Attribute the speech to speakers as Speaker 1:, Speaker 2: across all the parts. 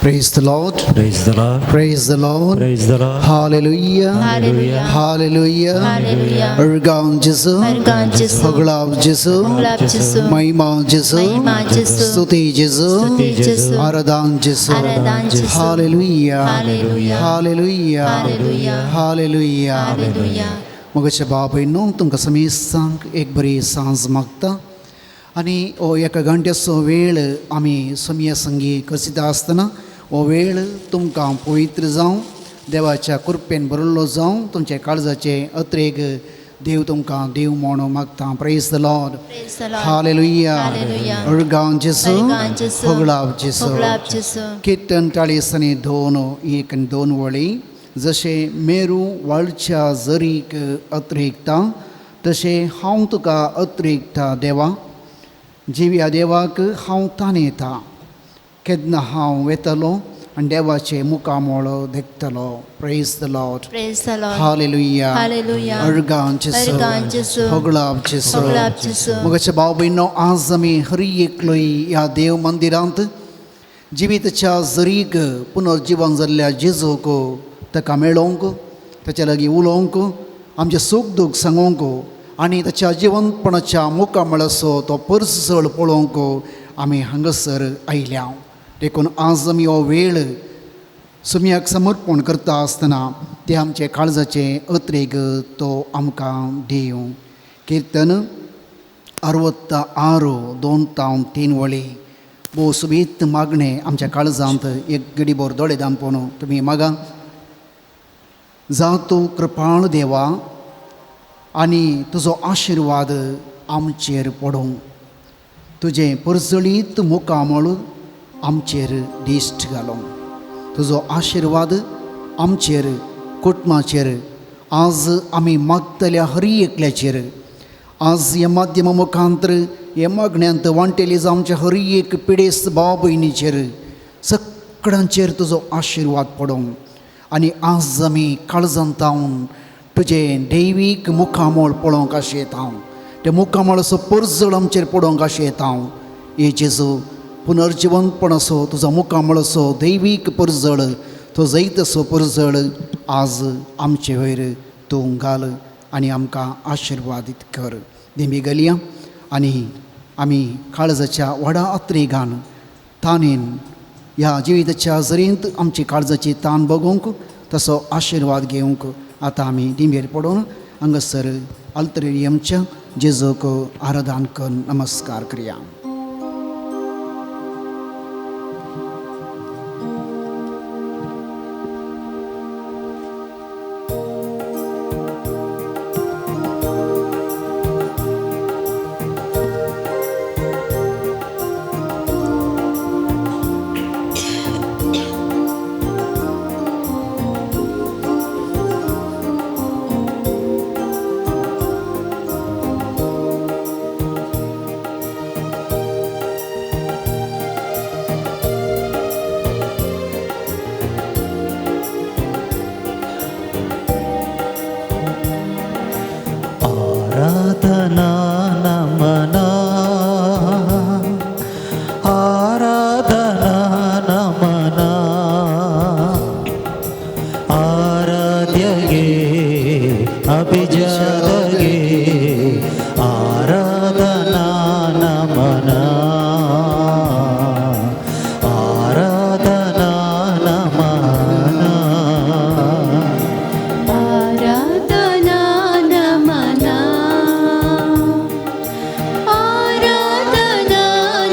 Speaker 1: Praise the Lord.
Speaker 2: Praise the Lord.
Speaker 1: Praise the Lord.
Speaker 2: Praise the Lord.
Speaker 1: Hallelujah.
Speaker 3: Hallelujah.
Speaker 1: Hallelujah.
Speaker 3: Hallelujah.
Speaker 1: अळगांव जेजू,
Speaker 3: अरगांव जेजू,
Speaker 1: होगळाव जेजू,
Speaker 3: गुलाब जेजू,
Speaker 1: महिमा जेजू,
Speaker 3: महिमा जेजू,
Speaker 1: स्तुती जेजू,
Speaker 3: स्तुती जेजू,
Speaker 1: आराधन जेजू.
Speaker 3: आराधन जेजू.
Speaker 1: Hallelujah.
Speaker 3: Hallelujah.
Speaker 1: Hallelujah.
Speaker 3: Hallelujah.
Speaker 1: Hallelujah.
Speaker 3: Hallelujah.
Speaker 1: मोगाच्या बाबायनो, तुमकां समेस्तांक एक बरी सांज मागता आनी हो एका घंट्याचो वेळ आमी सोमया संगी करसिता आसतना हो वेळ तुमकां पवित्र जावं, देवाच्या कृपेन भरिल्लो जावं, तुमच्या काळजाचे अत्रेग देव तुमकां देव म्हणून मागता. Praise the Lord.
Speaker 3: Praise the Lord.
Speaker 1: Hallelujah.
Speaker 3: Hallelujah.
Speaker 1: अळगांव जेजू,
Speaker 3: अरगांव जेजू,
Speaker 1: होगळाव जेजू.
Speaker 3: होगळाव जेजू.
Speaker 1: कीर्तन 40 आनी 2, 1 आनी 2 वळी. जशें मेरू वाळच्या जरीक अत्रेकता तशें हांव तुका अत्रेकता देवा, जिव्या देवाक हांव ताणेता, केन्ना हांव वेतलो आनी देवाचें मुखामळ देखतलो. Praise the Lord.
Speaker 3: Praise the Lord.
Speaker 1: Hallelujah.
Speaker 3: Hallelujah.
Speaker 1: अळगांव जेजू,
Speaker 3: अरगांव जेजू,
Speaker 1: होगळाव जेजू.
Speaker 3: होगळाव जेजू.
Speaker 1: मोगाच्या भाव भयणो, आज आमी हरी एकलोय ह्या देव मंदिरांत जिविताच्या जरीक पुनर्जिवन जाल्ल्या जेजूक ताका मेळोवंक, ताच्या लागीं उलोवंक, आमचें सूख दूख सांगोवंक आनी ताच्या जिवंतपणाच्या मुखामळाचो तो परसळ पळोवंक आमी हांगासर आयल्या. देखून आज आमी हो वेळ सुमयाक समर्पण करता आसतना ते आमचे काळजाचे अत्रेग तो आमकां दिवं. किर्तन 66, 2 तावन 3 वळी. भोव सुबीत मागणें आमच्या काळजांत एक गडीभर दोळे दांपून तुमी मागा. जावं तूं कृपाळ देवा आनी तुजो आशिर्वाद आमचेर पडूं, तुजें परजळीत मुखामळ आमचेर दिश्ट घालूं, तुजो आशिर्वाद आमचेर, कुटुंबाचेर, आज आमी मागतल्या हरी एकल्याचेर, आज ह्या माध्यमा मुखांतर ह्या मागण्यांत वांटेली जावं आमच्या हरी एक पिडेस्त भाव भयणीचेर, सगळ्यांचेर तुजो आशिर्वाद पडूं. आनी आज आमी काळजांत तावन तुजें दैवीक मुखामळ पळोवंक आशेता, तें मुखामळाचो परजळ आमचेर पडोवंक आशेता. हे जेजू, पुनर्जिवंतपणाचो तुजो मुखामळाचो दैवीक परजळ, तो जैताचो परजळ आज आमचे वयर तूं घाल आनी आमकां आशिर्वादीत कर. देमी गलया आनी आमी काळजाच्या व्हडा अत्रेगान तानेन ह्या जिविताच्या जरींत आमची काळजाची तान बगोवंक तसो आशिर्वाद घेवंक आतां आमी दिंबेर पडून हांगासर आल्तरेरियमच्या जेजूक आराधन करून नमस्कार करया.
Speaker 2: आराधना नमना, आराधना नमना, आराध्यगे अभिजातगे, आराधना नमना, आराधना नमना,
Speaker 3: आराधना नमना, आराधना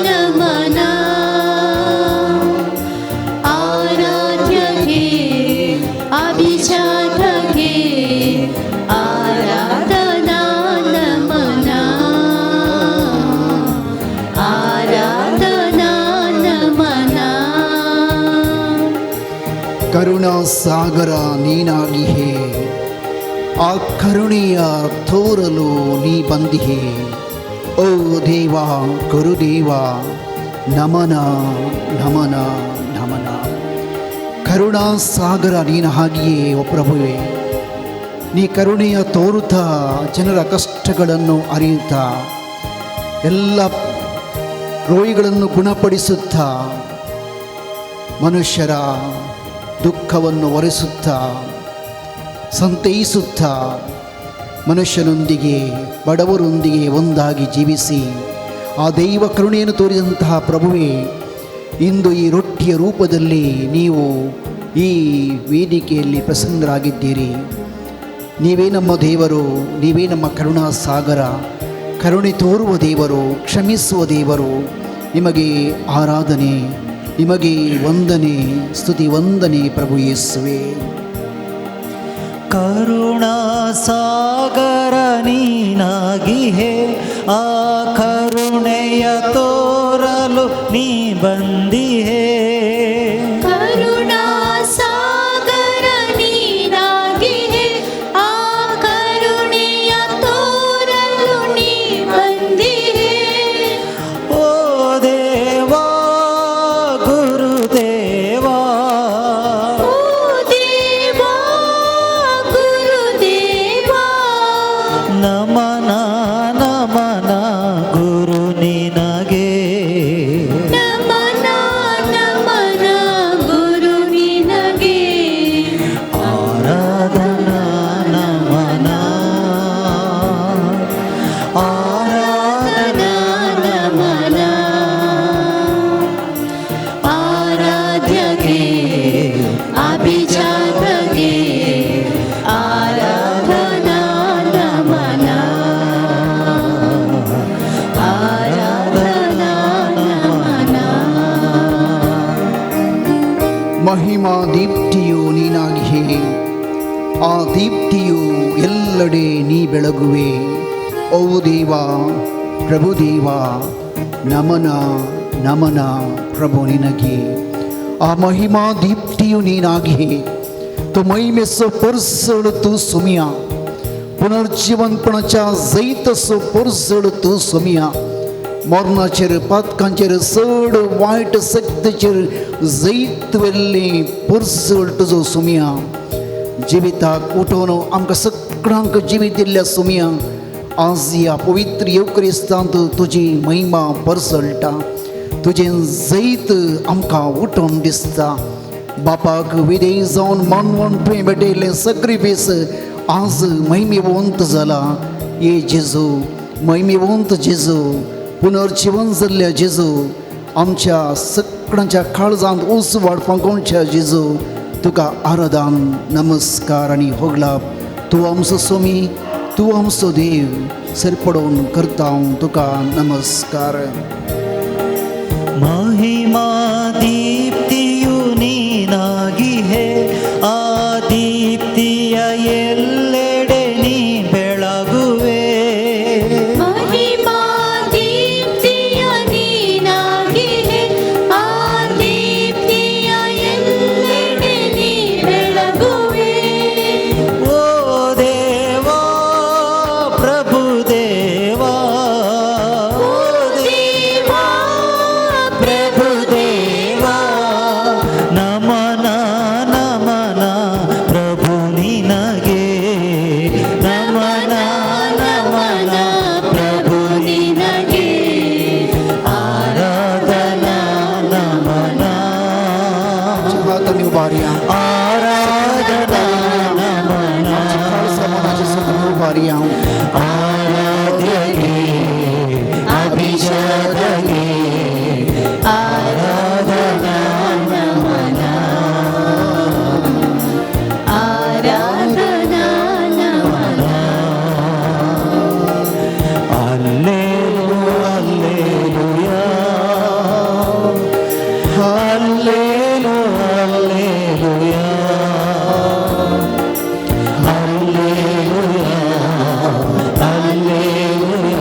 Speaker 3: नमना, आराध्यगे अभिजातगे, आराधना नमना, आराधना नमना.
Speaker 1: ಕರುಣಾ ಸಾಗರ ನೀನಾಗಿಹೆ, ಆ ಕರುಣೆಯ ತೋರಲು ನೀ ಬಂದಿಹೆ. ಓ ದೇವ ಗುರುದೇವ, ನಮನ ನಮನ ನಮನ. ಕರುಣಾ ಸಾಗರ ನೀನು ಹಾಗೆಯೇ ಓ ಪ್ರಭುವೇ, ನೀ ಕರುಣೆಯ ತೋರುತ್ತಾ ಜನರ ಕಷ್ಟಗಳನ್ನು ಅರಿಯುತ್ತಾ ಎಲ್ಲ ರೋಗಿಗಳನ್ನು ಗುಣಪಡಿಸುತ್ತಾ ಮನುಷ್ಯರ ದುಃಖವನ್ನು ಒರೆಸುತ್ತಾ ಸಂತೈಸುತ್ತಾ ಮನುಷ್ಯನೊಂದಿಗೆ ಬಡವರೊಂದಿಗೆ ಒಂದಾಗಿ ಜೀವಿಸಿ ಆ ದೈವ ಕರುಣೆಯನ್ನು ತೋರಿದಂತಹ ಪ್ರಭುವೇ, ಇಂದು ಈ ರೊಟ್ಟಿಯ ರೂಪದಲ್ಲಿ ನೀವು ಈ ವೇದಿಕೆಯಲ್ಲಿ ಪ್ರಸನ್ನರಾಗಿದ್ದೀರಿ. ನೀವೇ ನಮ್ಮ ದೇವರು, ನೀವೇ ನಮ್ಮ ಕರುಣಾ ಸಾಗರ, ಕರುಣೆ ತೋರುವ ದೇವರು, ಕ್ಷಮಿಸುವ ದೇವರು. ನಿಮಗೆ ಆರಾಧನೆ, ನಿಮಗೆ ವಂದನೆ, ಸ್ತುತಿ ವಂದನೆ ಪ್ರಭು ಯೇಸುವೆ.
Speaker 2: ಕರುಣಾ ಸಾಗರ ನೀನಾಗಿಹೆ, ಆ ಕರುಣೆಯ ತೋರಲು ನೀ ಬಂದಿಹೆ.
Speaker 3: ಕರುಣಾ ಸಾಗರ ನೀನಾಗಿಹೆ, ಆ ಕರುಣೆಯ ತೋರಲು ನೀ ಬಂದಿಹೆ.
Speaker 2: ಓ ದೇವಾ ಗುರುದೇವಾ,
Speaker 3: ಓ ದೇವಾ ಗುರುದೇವಾ,
Speaker 2: ನಮನ ನಮನ ಗುರು ನಿನಗೆ.
Speaker 3: ನಮನ ನಮನ ಗುರು ನಿನಗೆ.
Speaker 2: ಆರಾಧನಾ ನಮನ, ಆರಾಧನಾ
Speaker 3: ನಮನ ಆರಾಧ್ಯಗೆ ಅಭಿಜಾತಗೆ ಆರಾಧನಾ ನಮನ, ಆರಾಧನಾ ನಮನ.
Speaker 1: ಮಹಿಮಾ ದೀಪ್ತಿಯು ನೀನಾಗಿಹೆ, ಆ ದೀಪ್ತಿಯು ಎಲ್ಲೆಡೆ ನೀ ಬೆಳಗುವೆ. ಓ ದೇವ ಪ್ರಭುದೇವ, ನಮನ ನಮನ ಪ್ರಭು ನಿನಗೆ. ಆ ಮಹಿಮಾ ದೀಪ್ತಿಯು ನೀನಾಗಿಹೆ. तूं महिमेचो परजळ तूं सोमिया, पुनर्जिवनपणाच्या जैताचो परजळ तूं सोमिया. मरणाचेर पातकांचेर चड वायट शक्तीचेर जैत व्हेल्लें परजळ तुजो सोमिया. जिविताक उठोवन आमकां सगळ्यांक जिवीत दिल्ल्या सोमिया, आज ह्या पवित्र येवक्रिस्तांत तुजी महिमा परजळटा, तुजें जैत आमकां उठोवन दिसता. बापाक विधेय जावन मानवण तुवें भेटयल्लें सक्रिफीस आज महिमेवंत जाला. ये जेजू, महिमेवंत जेजू, पुनर्जिवन जाल्ल्या जेजू, आमच्या सगळ्यांच्या काळजांत उजवाड फांकोवच्या जेजू, तुका आराधन, नमस्कार आनी होगलाप. तूं आमचो सोमी, तूं आमचो देव, सरपडोवन करता हांव तुका नमस्कार.
Speaker 2: ಮಹಿಮಾ ದೀಪ್ತಿಯು ನೀನಾಗಿಹೆ, ಆ ದೀಪ್ತಿಯ ಎಲ್ಲೆಡೆ ನೀ ಬೆಳಗುವೆ.
Speaker 3: ಮಹಿಮಾ ದೀಪ್ತಿಯ ನೀನಾಗಿಹೆ, ಆ ದೀಪ್ತಿಯ ಎಲ್ಲೆಡೆ ನೀ ಬೆಳಗುವೆ.
Speaker 2: ಓ ದೇವಾ ಪ್ರಭು ದೇವಾ,
Speaker 3: ಓ ದೇವಾ
Speaker 2: ಪ್ರಭು ದೇವಾ, ನಮನ ನಮನ ಪ್ರಭು ನಿನಗೆ. ನಮನ ನಮನ ಪ್ರಭು
Speaker 3: ನಿನಗೆ.
Speaker 2: ಆರಾಧನಾ ನಮನ,
Speaker 1: आमी उबारया.
Speaker 2: ಆರಾಧನಾ ನಮನ,
Speaker 1: मनाचे सगळें उबारया.
Speaker 2: ಆರಾಧ್ಯಗೆ ಅಭಿಜಾತಗೆ
Speaker 3: ಆರಾಧನಾ ನಮನ, ಆರಾಧನಾ ನಮನ.
Speaker 2: ಅಲ್ಲೇಲು ಅಲ್ಲೇಲುಯಾ, ಅಲ್ಲೇಲು ಅಲ್ಲೇಲುಯಾ, ಅಲ್ಲೇಲುಯಾ ಅಲ್ಲೇಲುಯಾ,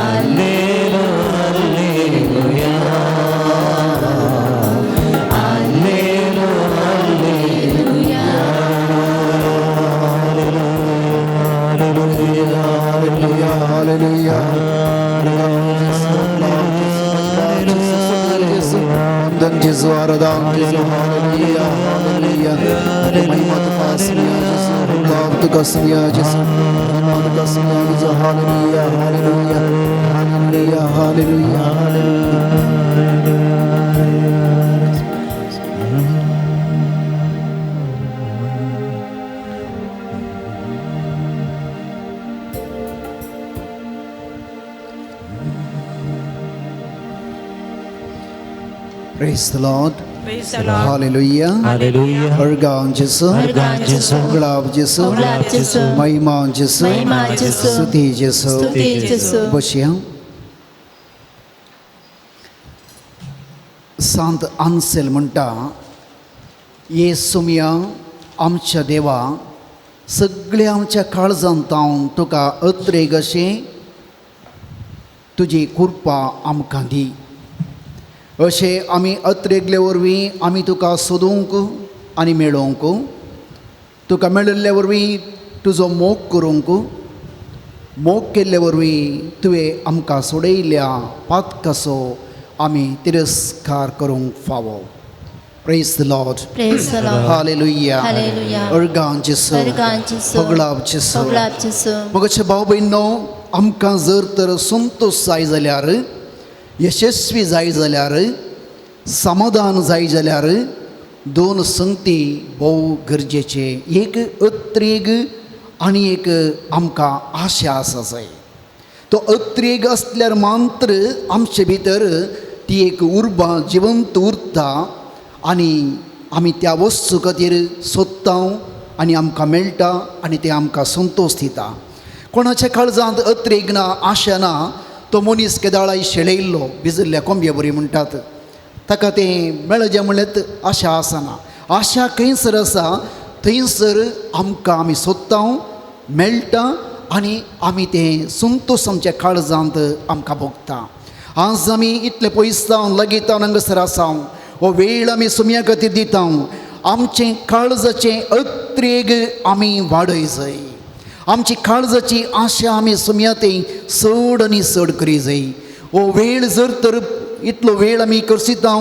Speaker 2: ಅಲ್ಲೇಲು ಅಲ್ಲೇಲುಯಾ, ಅಲ್ಲೇಲು ಅಲ್ಲೇಲುಯಾ.
Speaker 1: Hallelujah, hallelujah. वंदन जेजू, आराधन जेजू, हालेलुया, हालेलुया. महिमा तुका आसुया जेजू, लाभ तुका आसुया जेजू, महिमा तुका आसुया जेजू. Hallelujah, hallelujah, hallelujah, hallelujah, hallelujah. Praise the Lord.
Speaker 4: Praise the Lord.
Speaker 1: Hallelujah.
Speaker 2: Hallelujah.
Speaker 1: अर्गां जेसू,
Speaker 2: अर्गां जेसू,
Speaker 1: गुलाब जेसू,
Speaker 3: गुलाब जेसू,
Speaker 1: महिमा जेसू,
Speaker 3: महिमा जेसू,
Speaker 1: स्तुती जेसू.
Speaker 3: स्तुती जेसू.
Speaker 1: बसया. सांत आन्सेल म्हणटा, ये सुमया आमच्या देवा, सगळ्या आमच्या काळजांत हांव तुका अत्रेग अशें तुजी कृपा आमकां दी. अशें आमी अत्रेगले वरवीं आमी तुका सोदूंक आनी मेळोवंक, तुका मेळिल्ले वरवीं तुजो मोग करूंक, मोग केल्ले वरवीं तुवें आमकां सोडयल्या पातकाचो आमी तिरस्कार करूंक फावो. Praise the Lord.
Speaker 3: Praise the Lord.
Speaker 1: Hallelujah.
Speaker 3: Hallelujah.
Speaker 1: अर्गां जेसू,
Speaker 3: अर्गां जेसू,
Speaker 1: होगळाप जेसू.
Speaker 3: होगळाप जेसू.
Speaker 1: मगचे भाव भयणो, आमकां जर तर संतोश जाय जाल्यार, यशस्वी जाय जाल्यार, समाधान जाय जाल्यार दोन संगती भोव गरजेचे. एक अत्रेग आनी एक आमकां आशा आसा जाय. तो अत्रेग आसल्यार मात्र आमचे भितर ती एक उर्बा जिवंत उरता आनी आमी त्या वस्तू खातीर सोदता आनी आमकां मेळटा आनी तें आमकां संतोश दिता. कोणाच्या काळजांत अत्रेग ना, आशा ना, तो मनीस केदाळाय शेळयल्लो भिजिल्ल्या कोंबये बरी म्हणटात. ताका तें मेळचें म्हणल्यार आशा आसना. आशा खंयसर आसा थंयसर आमकां आमी सोदता, मेळटा आनी आमी तें संतोश आमच्या काळजांत आमकां भोगता. आज आमी इतले पयस जावन लागीं जावन हांगासर आसा, हो वेळ आमी सुमया खातीर दिता. आमचें काळजाचें अत्रेग आमी वाडय जाय. आमची काळजाची आशा आमी सुमया थंय चड आनी चड करी जाय. हो वेळ जर तर इतलो वेळ आमी करसिता,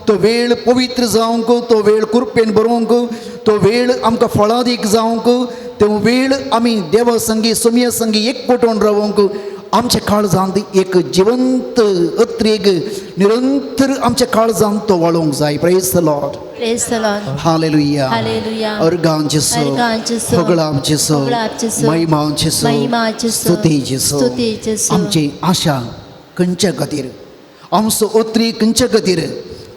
Speaker 1: तो वेळ पवित्र जावंक, तो वेळ कृपेन बरोवंक, तो वेळ आमकां फळादीक जावंक, तो वेळ आमी देवा संगी सुमया संगी एकवटून रावंक आमच्या काळजांत एक जिवंत अत्रेग निरंतर आमच्या काळजांत तो वाळोवंक जाय. Praise the Lord.
Speaker 3: Praise the Lord.
Speaker 1: Hallelujah.
Speaker 3: Hallelujah.
Speaker 1: अर्गां जेसू,
Speaker 3: अर्गां जेसू,
Speaker 1: होगळाप जेसू,
Speaker 3: होगळाप जेसू,
Speaker 1: महिमा जेसू,
Speaker 3: महिमा जेसू,
Speaker 1: स्तुती जेसू.
Speaker 3: स्तुती जेसू.
Speaker 1: आमची आशा खंयच्या खातीर, आमचो अत्रेग खंयच्या खातीर,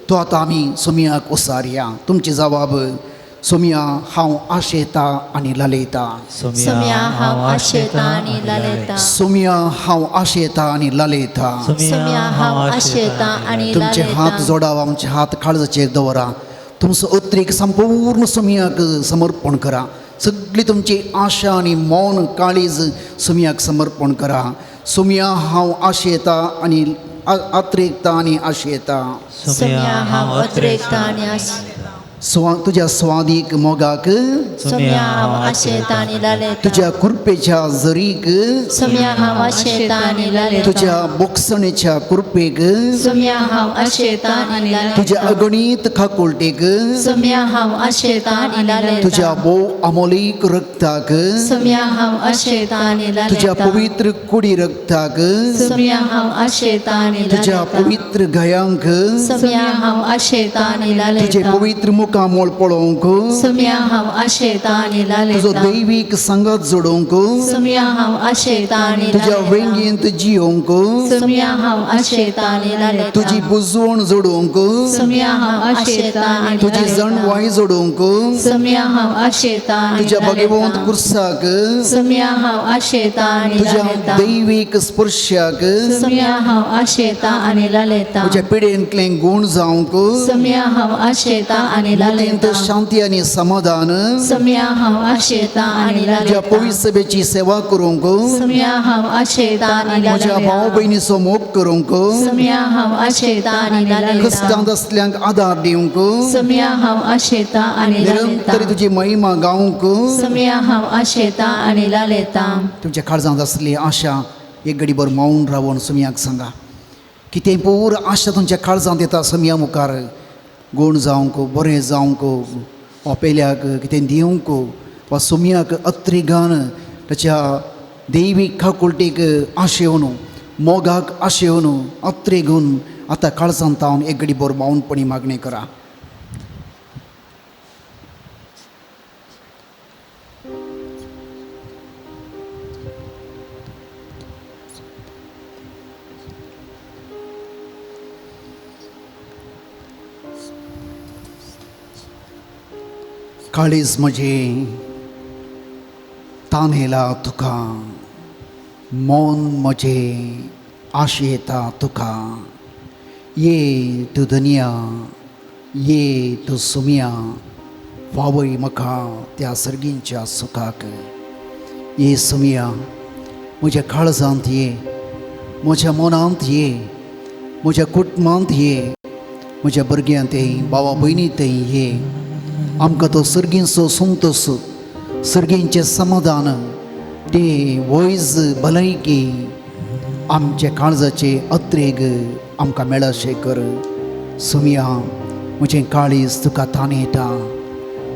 Speaker 1: तो आतां आमी सोमयाक ओसारया. तुमची जबाब, सोमया हांव आशेता आनी लालयता.
Speaker 3: सोम्या हांव आशेता आनी लालयता.
Speaker 1: सोमया हांव आशेता आनी लालयता.
Speaker 3: सोम्या हांव आशेता आनी
Speaker 1: तुमचे हात
Speaker 3: लालयता.
Speaker 1: जोडाव, आमचे हात काळजाचेर दवरा. तुमचो अत्रेग संपूर्ण सोमयाक समर्पण करा. सगळी तुमची आशा आनी मौन काळीज सोमयाक समर्पण करा. सोमया हांव आशेता आनी अत्रेगता आनी आशेता.
Speaker 3: सोम्या हांव अत्रेगता आनी आशेता.
Speaker 1: तुज्या स्वादीक मोगाक,
Speaker 3: सोम्या हांव आशेता आनी लालयता.
Speaker 1: तुज्या कृपेच्या जरीक,
Speaker 3: सोम्या हांव आशेता आनी लालयता.
Speaker 1: तुज्या बोगसणेच्या कृपेक,
Speaker 3: सोम्या हांव आशेता आनी लालयता.
Speaker 1: तुज्या अगणीत खाकुलटेक,
Speaker 3: सोम्या हांव आशेता आनी लालयता.
Speaker 1: तुज्या भोव अमोलीक रक्ताक,
Speaker 3: सोम्या हांव आशेता आनी लालयता.
Speaker 1: तुज्या पवित्र कुडी रक्ताक,
Speaker 3: सोम्या हांव आशेता आनी
Speaker 1: तुज्या
Speaker 3: लालयता.
Speaker 1: पवित्र गयांक,
Speaker 3: सोम्या हांव आशेता आनी लालयता.
Speaker 1: तुजे पवित्र मुखामोळ पळोवंक,
Speaker 3: सोम्या हांव आशेता आनी
Speaker 1: तुजो
Speaker 3: लालयता.
Speaker 1: दैवीक सांगात जोडोवंक,
Speaker 3: सोम्या हांव आशेता आनी
Speaker 1: तुज्या
Speaker 3: लालयता.
Speaker 1: वेंगेंत जियोवंक,
Speaker 3: सोम्या हांव आशेता आनी लालयता.
Speaker 1: तुजी बुजवण जोडोवंक,
Speaker 3: सोम्या हांव आशेता आनी
Speaker 1: तुजी
Speaker 3: लालयता.
Speaker 1: जणवाय जोडोवंक,
Speaker 3: सोम्या हांव आशेता आनी
Speaker 1: तुज्या भगवंत
Speaker 3: लालयता.
Speaker 1: कुर्साक,
Speaker 3: सोम्या हांव आशेता आनी
Speaker 1: तुज्या
Speaker 3: लालयता.
Speaker 1: दैवीक स्पर्शाक,
Speaker 3: सोम्या हांव आशेता आनी लालयता.
Speaker 1: तुज्या पिडेंतलें गूण जावंक,
Speaker 3: सोम्या हांव आशेता आनी
Speaker 1: मोतींत
Speaker 3: लालयता.
Speaker 1: शांती आनी समाधान,
Speaker 3: सोम्या हांव आशेता आनी
Speaker 1: तुज्या
Speaker 3: लालयता.
Speaker 1: पवित्र सभेची सेवा करूंक,
Speaker 3: सोम्या हांव आशेता आनी
Speaker 1: म्हज्या भाव
Speaker 3: लालयता.
Speaker 1: भयणीचो मोग करूंक,
Speaker 3: सोम्या हांव आशेता आनी लालयता.
Speaker 1: क्रिस्तांत असल्यांक आदार दिवंक,
Speaker 3: सोम्या हांव आशेता आनी लालयता.
Speaker 1: निरंतर तुजी महिमा गावंक,
Speaker 3: सोम्या हांव आशेता आनी लालयता.
Speaker 1: तुमच्या काळजांत आसली आशा एक घडीभर मौन रावन सोमयाक सांगा. कितें पूर आशा तुमच्या काळजांत येता सोमया मुखार, गूण जावंक, बरें जावंक, वा पेल्याक कितें दिवंक, वा सोमयाक अत्रिगान ताच्या दैवीक खाकुलटीक आशेवन, मोगाक आशेवन अत्रेगून आतां काळजांत हांव एक घडीभर मौनपणी मागणें करा. काळीज म्हजें तानेला तुका, मन म्हजें आशेता तुका. ये तूं धनया, ये तूं सुमया, फावय म्हाका त्या सर्गींच्या सुखाक. ये सुमया, म्हज्या काळजांत ये, म्हज्या मनांत ये, म्हज्या कुटुंबांत ये, म्हज्या भुरग्यांत ये, भावा भयणींत ये. आमकां तो सर्गींचो संतोश, सर्गींचें समाधान, ते वयज भलायकी, आमच्या काळजाचे अत्रेग आमकां मेळशें कर. सुमया, म्हजें काळीज तुका ताणयता,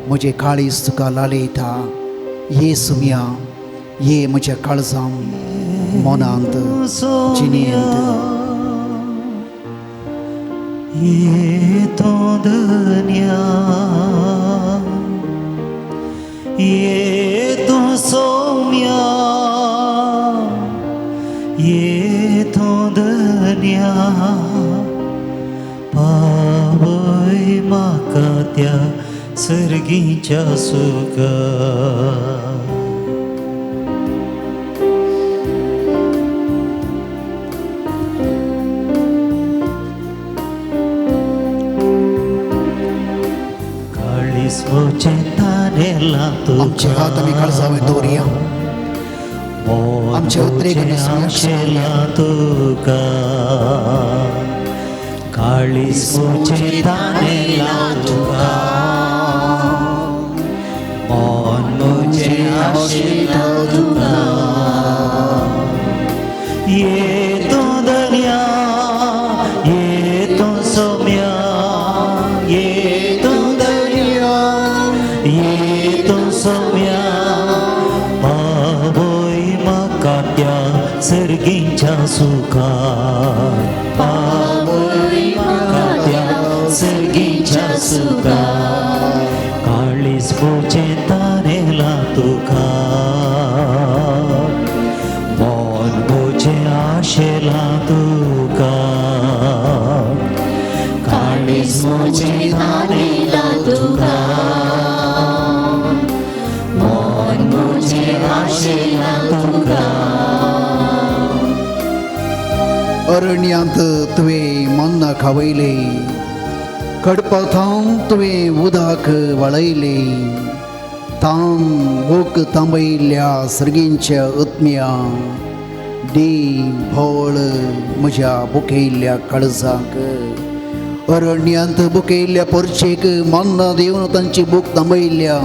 Speaker 1: म्हजें काळीज तुका लालयता. ये सुमया, ये म्हज्या काळजान, मनांत, जिणेंत.
Speaker 2: ये तो धन्या, ये तो सौम्या, ये तो धन्या, पावय म्हाका त्या सर्गीच्या सुखा. काळीज म्हजें तानेलां
Speaker 1: आमचे हात आमी काळजावयर दवरया.
Speaker 2: मन
Speaker 1: आमचे उतरेक आमी
Speaker 2: म्हजें
Speaker 1: सुमयाक
Speaker 2: आशेलां तुका, काळीज म्हजें तानेलां तुका, मन म्हजें आशेलां तुका. ये तूं धन्या, ये तूं सौम्या, ये तूं धन्या, ये तूं सौम्या, पावय म्हाका त्या सर्गींच्या सुखा, पावय म्हाका त्या सर्गींच्या सुखा. काळीज म्हजें तानेलां तुका, मन म्हजें आशेलां तुका, काळीज म्हजें तानेलां तुका, मन म्हजें आशेलां तुका.
Speaker 1: अरण्यांत तुवें मन्ना खावयलें, कडपाथावन तुवें उदक वळयलें, तान भूक तांबयल्ल्या सर्गींच्या आत्म्या, दी भोळ म्हज्या बुकयल्ल्या काळजाक. अरण्यांत बुकयल्ल्या पोरचेक मन्ना दिवन तांची भूक तांबयल्या,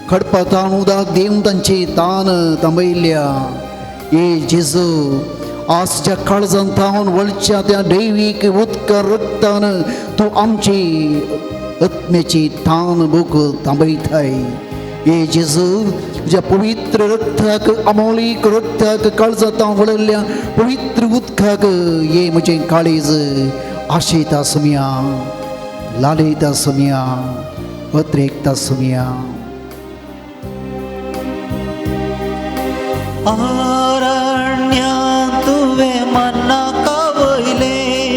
Speaker 1: खडपातान उदक दिवन तांची तान तांबयल्या. ए जेजू, आज ज्या काळजान थावन वळच्या त्या दैवीक उदका रक्तान तूं आमची आत्म्याची तान भूक तांबयताय. ए जेजू, तुज्या पवित्र रक्ताक, अमोलीक रक्ताक, काळजां थावन वळिल्ल्या पवित्र उदकाक ये म्हजें काळीज आशेता सुमया, लालयता सुमया, अत्रेकता सुमया.
Speaker 2: अरण्यांत तुवें मन्ना खावयलें,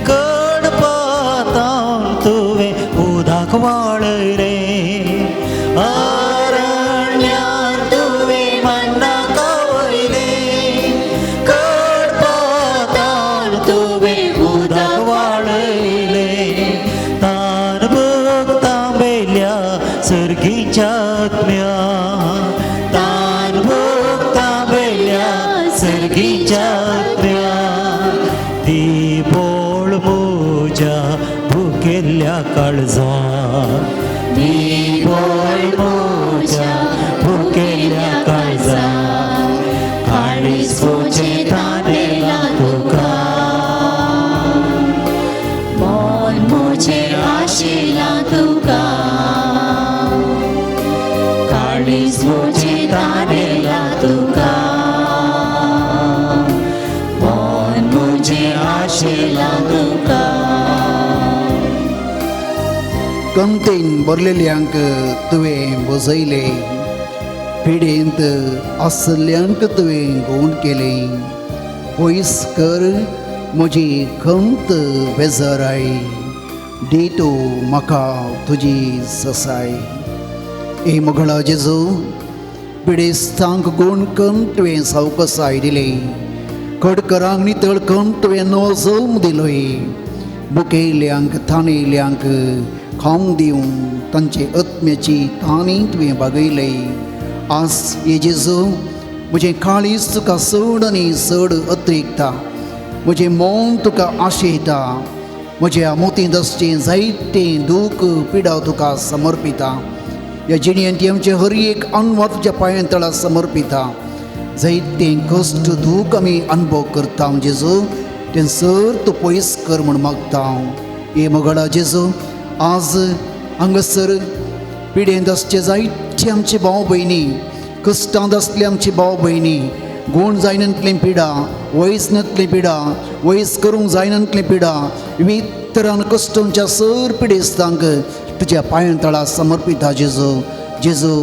Speaker 2: कडपातावन तुवें उदक वाळयलें. अरण्यांत तुवें मन्ना खावयलें, कडपातावन तुवें उदक वाळयलें. तान भूक तांबयल्या सर्गीच्या आत्म्या, तान भूक तांबयल्या सर्गीच्या आत्म्या, ती बोळ म्हज्या भुकेल्ल्या काळजा, ती बोळ म्हज्या भुकेल्ल्या काळजा. काळीज म्हजें तानेलां तुका,
Speaker 3: मन म्हजें आशेलां तुका, काळीज म्हजें तानेलां तुका, मन म्हजें आशेलां तुका.
Speaker 1: कंतेन भरलेल्यांक तुवें बसयलें, पिडेंत आसल्ल्यांक तुवें गूण केलें. पयस कर म्हजी खंत बेजाराय, दी तूं म्हाका तुजी ससाय. ए मोगळा जेजू, पिडेस्तांक गूण करून तुवें सावकसाय दिली, कडकरांक नितळ करून तुवें नवो जल्म दिलोय, बुकयल्यांक थाणयल्यांक खावंक दिवन तांचे आत्म्याची ताणी तुवें भागयली. आज हे जेजू, म्हजें काळीज तुका चड आनी चड अत्रिकता, म्हजें मन तुका आशयता, म्हज्या मोतींत आसचें जायतें दूख पिडा तुका समर्पिता. ह्या जिणेंत आमचें हर एक अनवार तुज्या पांयां तळा समर्पिता. जायतें कश्ट दूख आमी अनुभव करता जेजू, तें सर तूं पयस कर म्हूण मागता. हे मोगळा जेजू, आज हांगासर पिडेंत आसचे जायते आमचे भाव भयणी, कश्टांत आसले आमचे भाव भयणी, गूण जायनातली पिडा, वयस नातली पिडा, वयस करूंक जायनातली पिडा, विविध तरान कश्टांच्या सर पिडेस्तांक तुज्या पांयां तळा समर्पिता जेजू. जेजू,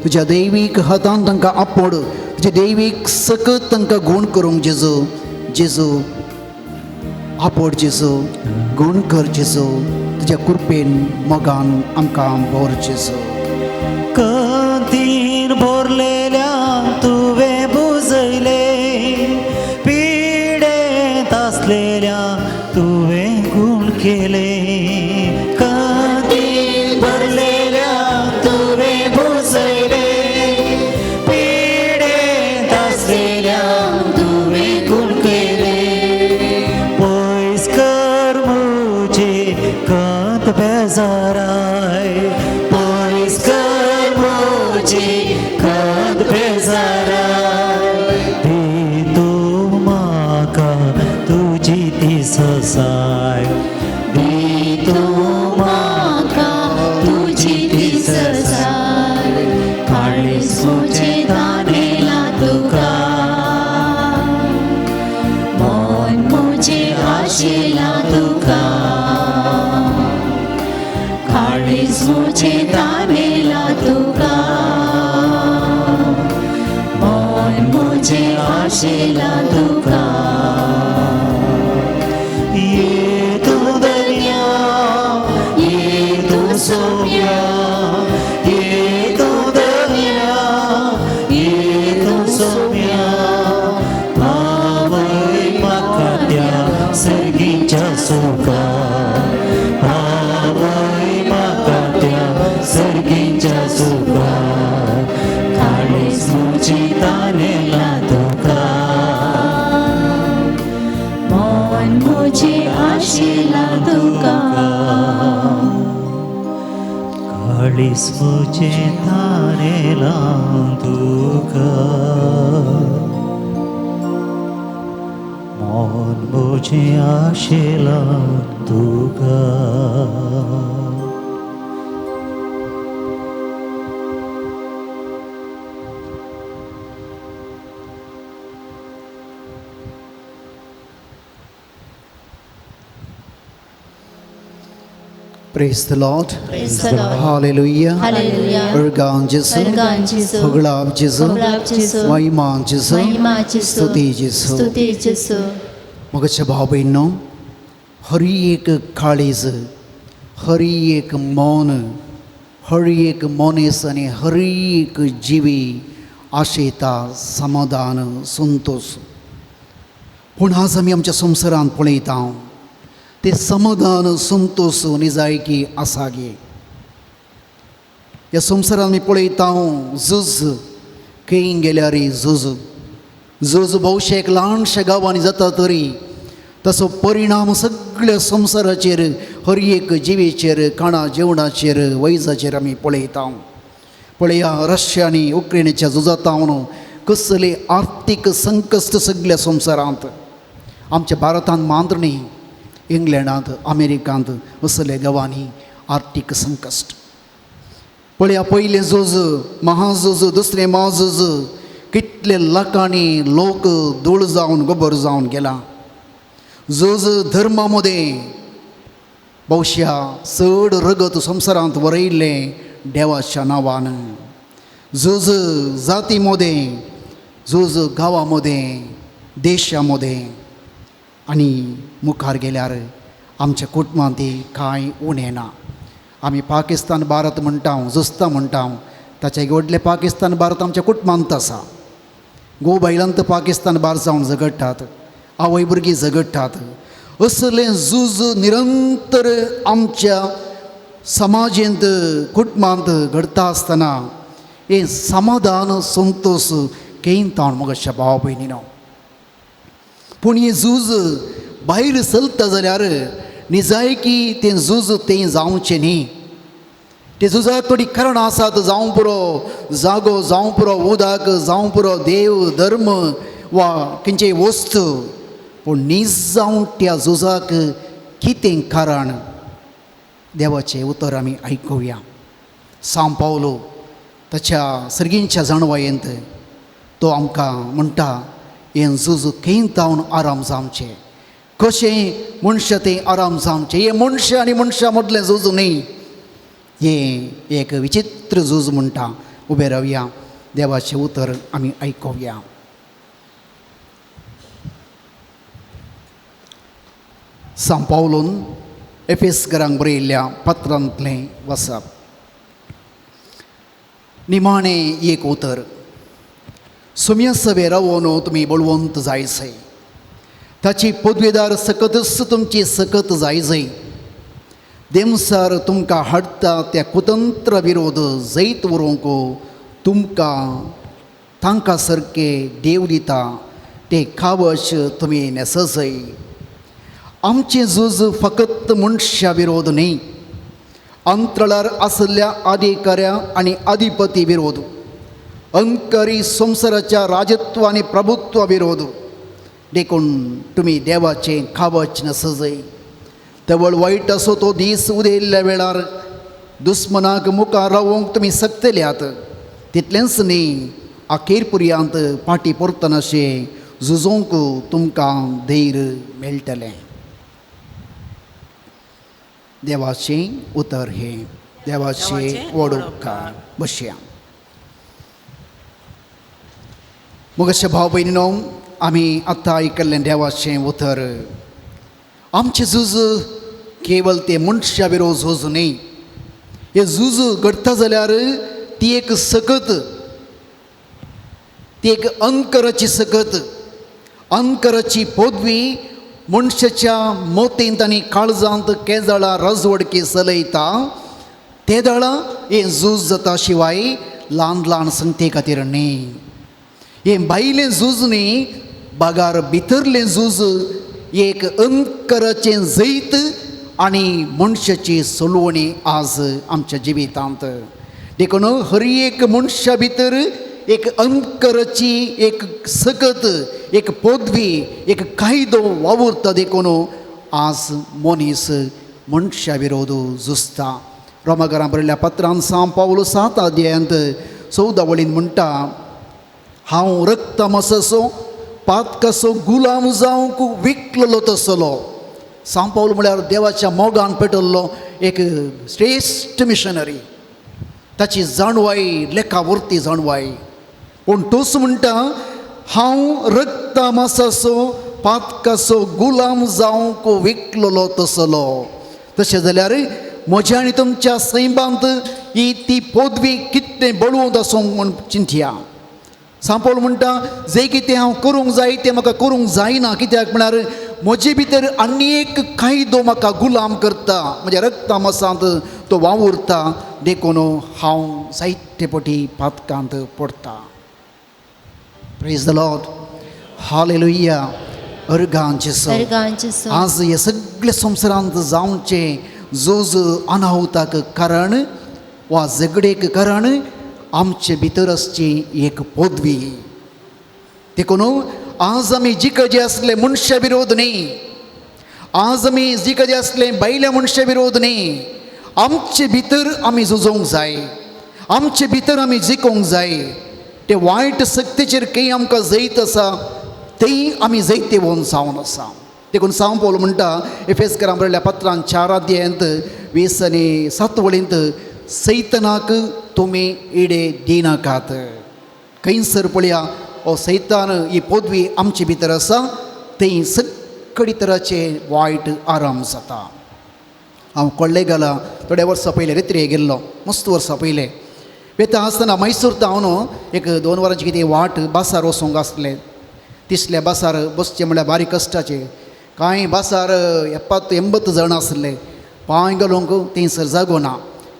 Speaker 1: तुज्या दैवीक हातान तांकां आपोड, तुज्या दैवीक सकत तांकां गूण करूंक जेजू. जेजू आपोड, जेजू गूण कर, जेजू तुज्या कृपेन मोगान आमकां भर जेजू.
Speaker 2: कंतीन भरलेल्या तुवें बुजयले, पिडेंत आसलेल्या तुवें गूण केले. कंतीन भरलेल्या तुवें बुजयले, पिडेंत आसलेल्या तुवें गूण केले. पयस कर म्हजी कंत बेजाराय, पयस कर म्हजी कंत बेजाराय. दी तूं म्हाका तुजी ती ससाय, दी तूं
Speaker 3: म्हाका तुजी ती ससाय, काळीज म्हजें तानेलां तुका, मन म्हजें आशेलां तुका, काळीज म्हजें तानेलां तुका, मन म्हजें आशेलां तुका.
Speaker 2: ये तूं दर्या, ये तूं सोम्या, ये तूं दर्या, ये तूं सोम्या, पावय म्हाका त्या सर्गीच्या सुखा, पावय म्हाका त्या सर्गीच्या सुखा. काळीज म्हजें तानेलां तुका,
Speaker 3: मन म्हजें आशेलां तुका,
Speaker 2: काळीज म्हजें तानेलां तुका, मन म्हजें आशेलां तुका.
Speaker 1: Praise the Lord.
Speaker 3: Praise the Lord.
Speaker 1: Hallelujah.
Speaker 3: Hallelujah.
Speaker 1: उर्गां जेजू,
Speaker 3: उर्गां जेजू,
Speaker 1: होगळाप जेजू,
Speaker 3: होगळाप जेजू,
Speaker 1: महिमा जेजू,
Speaker 3: महिमा जेजू,
Speaker 1: स्तुती जेजू.
Speaker 3: स्तुती जेजू.
Speaker 1: मोगाच्या भाव भयणींनो, हर एक काळीज, हर एक मन, हर एक मनीस आनी हर एक जिवी आशेता समाधान संतोश. पूण आज आमी आमच्या संवसारांत पळयता ते समाधान संतोश निजायकी आसा गे. ह्या संवसारांत आमी पळयता झूज, खंय गेल्यार झूज, झूज भोवशेक ल्हानशा गांवांनी जाता तरी तसो परिणाम सगळ्या संवसाराचेर, हर एक जिवेचेर, खाणा जेवणाचेर, वैजाचेर आमी पळयता. पळया रशिया आनी उक्रेनीच्या झुजांत कसले आर्थीक संकश्ट सगळ्या संवसारांत, आमच्या भारतांत मात्र न्ही, इंग्लंडांत, अमेरिकांत असल्या गांवांनी आर्थीक संकश्ट. पळया पयलें झूज, महाझूज, दुसरें महाझूज, कितले लाखांनी लोक धूळ जावन गोबर जावन गेला. झूज धर्मा मदें भोवश्या चड रगत संवसारांत वरयल्लें देवाच्या नांवान. झूज जाती मदें, झूज गांवा मदें, देशा मदें. आनी मुखार गेल्यार आमच्या कुटुंबांत कांय उणें ना. आमी पाकिस्तान भारत म्हणटा, झुजता म्हणटा, ताचे व्हडलें पाकिस्तान भारत आमच्या कुटुंबांत आसा. घोव बायलांत पाकिस्तान भारत जावन झगडटात, आवय भुरगीं झगडटात. असलें झूज निरंतर आमच्या समाजेंत कुटुंबांत घडटा आसतना हें समाधान संतोश केंत ताण मगोश्या भाव भयणीनो. पूण हें झूज भायर चलता जाल्यार निजायकी तें झूज तें जावचें न्ही. ते झुजाक थोडीं कारणां आसात, जावं पुरो जागो, जावं पुरो उदक, जावं पुरो देव धर्म वा खंयचीय वस्त. पूण नीज जावन त्या झुजाक कितें कारण, देवाचें उतर आमी आयकुया. सांव पावलो ताच्या सर्गींच्या जाणवायेंत तो आमकां म्हणटा, हें झूज खंय जावन आराम जावचें, कशें मनशां तें आराम जावचें. हें मनशां आनी मनशां मदलें झूज न्ही, हें एक विचित्र झूज म्हणटा. उबें रावया, देवाचें उतर आमी आयकुया. सांव पावलून एफेसकरांक बरयल्ल्या पत्रांतलें वसप. निमाणें एक उतर, सुम्या सभे रावन तुमी बळवंत जायजय, ताची पदवेदार सकतच तुमची सकत जायजय. देमसार तुमकां हाडटा त्या कुतंत्र विरोध जैत उरोवंक तुमकां तांकां सारकें देव दिता तें कावच तुमी न्हेसजय. आमचें झूज फकत मनशा विरोध न्ही, अंतराळार आशिल्ल्या अधिकाऱ्या आनी अधिपती विरोध, अंकरी संवसाराच्या राजत्व आनी प्रभुत्व विरोध. देखून तुमी देवाचें कावच न्हेसजय. तवळ वायट असो तो दीस उदेल्ल्या वेळार दुस्मनाक मुखार रावोवंक तुमी शकतल्यात. तितलेंच न्ही, अखेर पर्यंत फाटीं परतनाशें झुजोवंक तुमकां धैर्य मेळटलें. देवाचें उतर हें, देवाचें व्हड उपकार. बसया. मगोश्या भाव भयणीनो, आमी आतां आयकल्लें देवाचें उतर. आमचें झूज केवल तें मनशा विरोध झूज न्ही. हें झूज घडटा जाल्यार ती एक सकत, ती एक अंकराची सकत, अंकराची पदवी मनशाच्या मोतींत आनी काळजांत केजळां रजवडकी चलयता. ते दळां हें झूज जाता शिवाय ल्हान ल्हान संगते खातीर न्ही. हें भायलें झूज न्ही, बागार भितरलें झूज एक अंकराचें जैत आनी मनशाची सलवणी आज आमच्या जिवितांत. देखून हर एक मनशा भितर एक अंकराची एक सकत, एक पदवी, एक कायदो वावुरता. देखून आज मनीस मनशा विरोध झुजता. रोमाघरां बरयल्ल्या पत्रान सांव पावलो 7 अध्यायांत 14 वळीन म्हणटा, हांव रक्तमासाचो पातकाचो गुलाम जावंक विकलेलो तसलो. सांव पावल म्हळ्यार देवाच्या मोगान पेटल्लो एक श्रेश्ठ मिशनरी. ताची जाणवाय लेखा वरती जाणवाय. पूण तोच म्हणटा, हांव रक्तमासाचो पातकाचो गुलाम जावंक विकलेलो तसलो. तशें जाल्यार म्हज्या आनी तुमच्या सैमांत ही ती पदवी कितलें बळवंत आसूंक म्हूण चिंतया. सांव पावल म्हणटा, जें कितें हांव करूंक जाय तें म्हाका करूंक जायना. कित्याक म्हळ्यार म्हजे भितर आनी एक कायदो म्हाका गुलाम करता, म्हज्या रक्तमासांत तो वावुरता. देखून हांव जायते पटी पातकांत पडटा. Praise the Lord, hallelujah. अर्गांचे सो आज हे सगळे संवसारांत जावचें झूज अनाहुताक कारण वा झगडेक कारण आमचे भितर आसची एक पदवी. देखून आज आमी जिखजे आसले मनशा विरोध न्ही, आज आमी जिखजे आसले बायल्या मनशा विरोध न्ही. आमचे भितर आमी झुजोवंक जाय, आमचे भितर आमी जिखोवंक जाय. ते वायट शक्तीचेर खंय आमकां जैत आसा तेय आमी जैतेवंत जावन आसा. देखून सांव पावल म्हणटा एफेसकरां बरयल्ल्या पत्रान 4 अध्यायांत 20 आनी 7 वळींत, सैतनाक तुमी इडे दिनाकात. खंयसर पळया हो सैतान ही पदवी आमचे भितर आसा, थंय सगळें सगळी तराचे वायट आराम जाता. हांव कोळ्ळेगाला थोड्या वर्सां पयलें रेत्रे गेल्लो, मस्त वर्सां पयलें वेता आसतना मैसूर तावन एक 2 वरांची कितें वाट बसार वचूंक आसलें. तिसल्या बसार बसचें म्हळ्यार बारीक कश्टाचें. कांय बसार 70 80 जाण आसले. पांय घालूंक थंयसर जागो ना.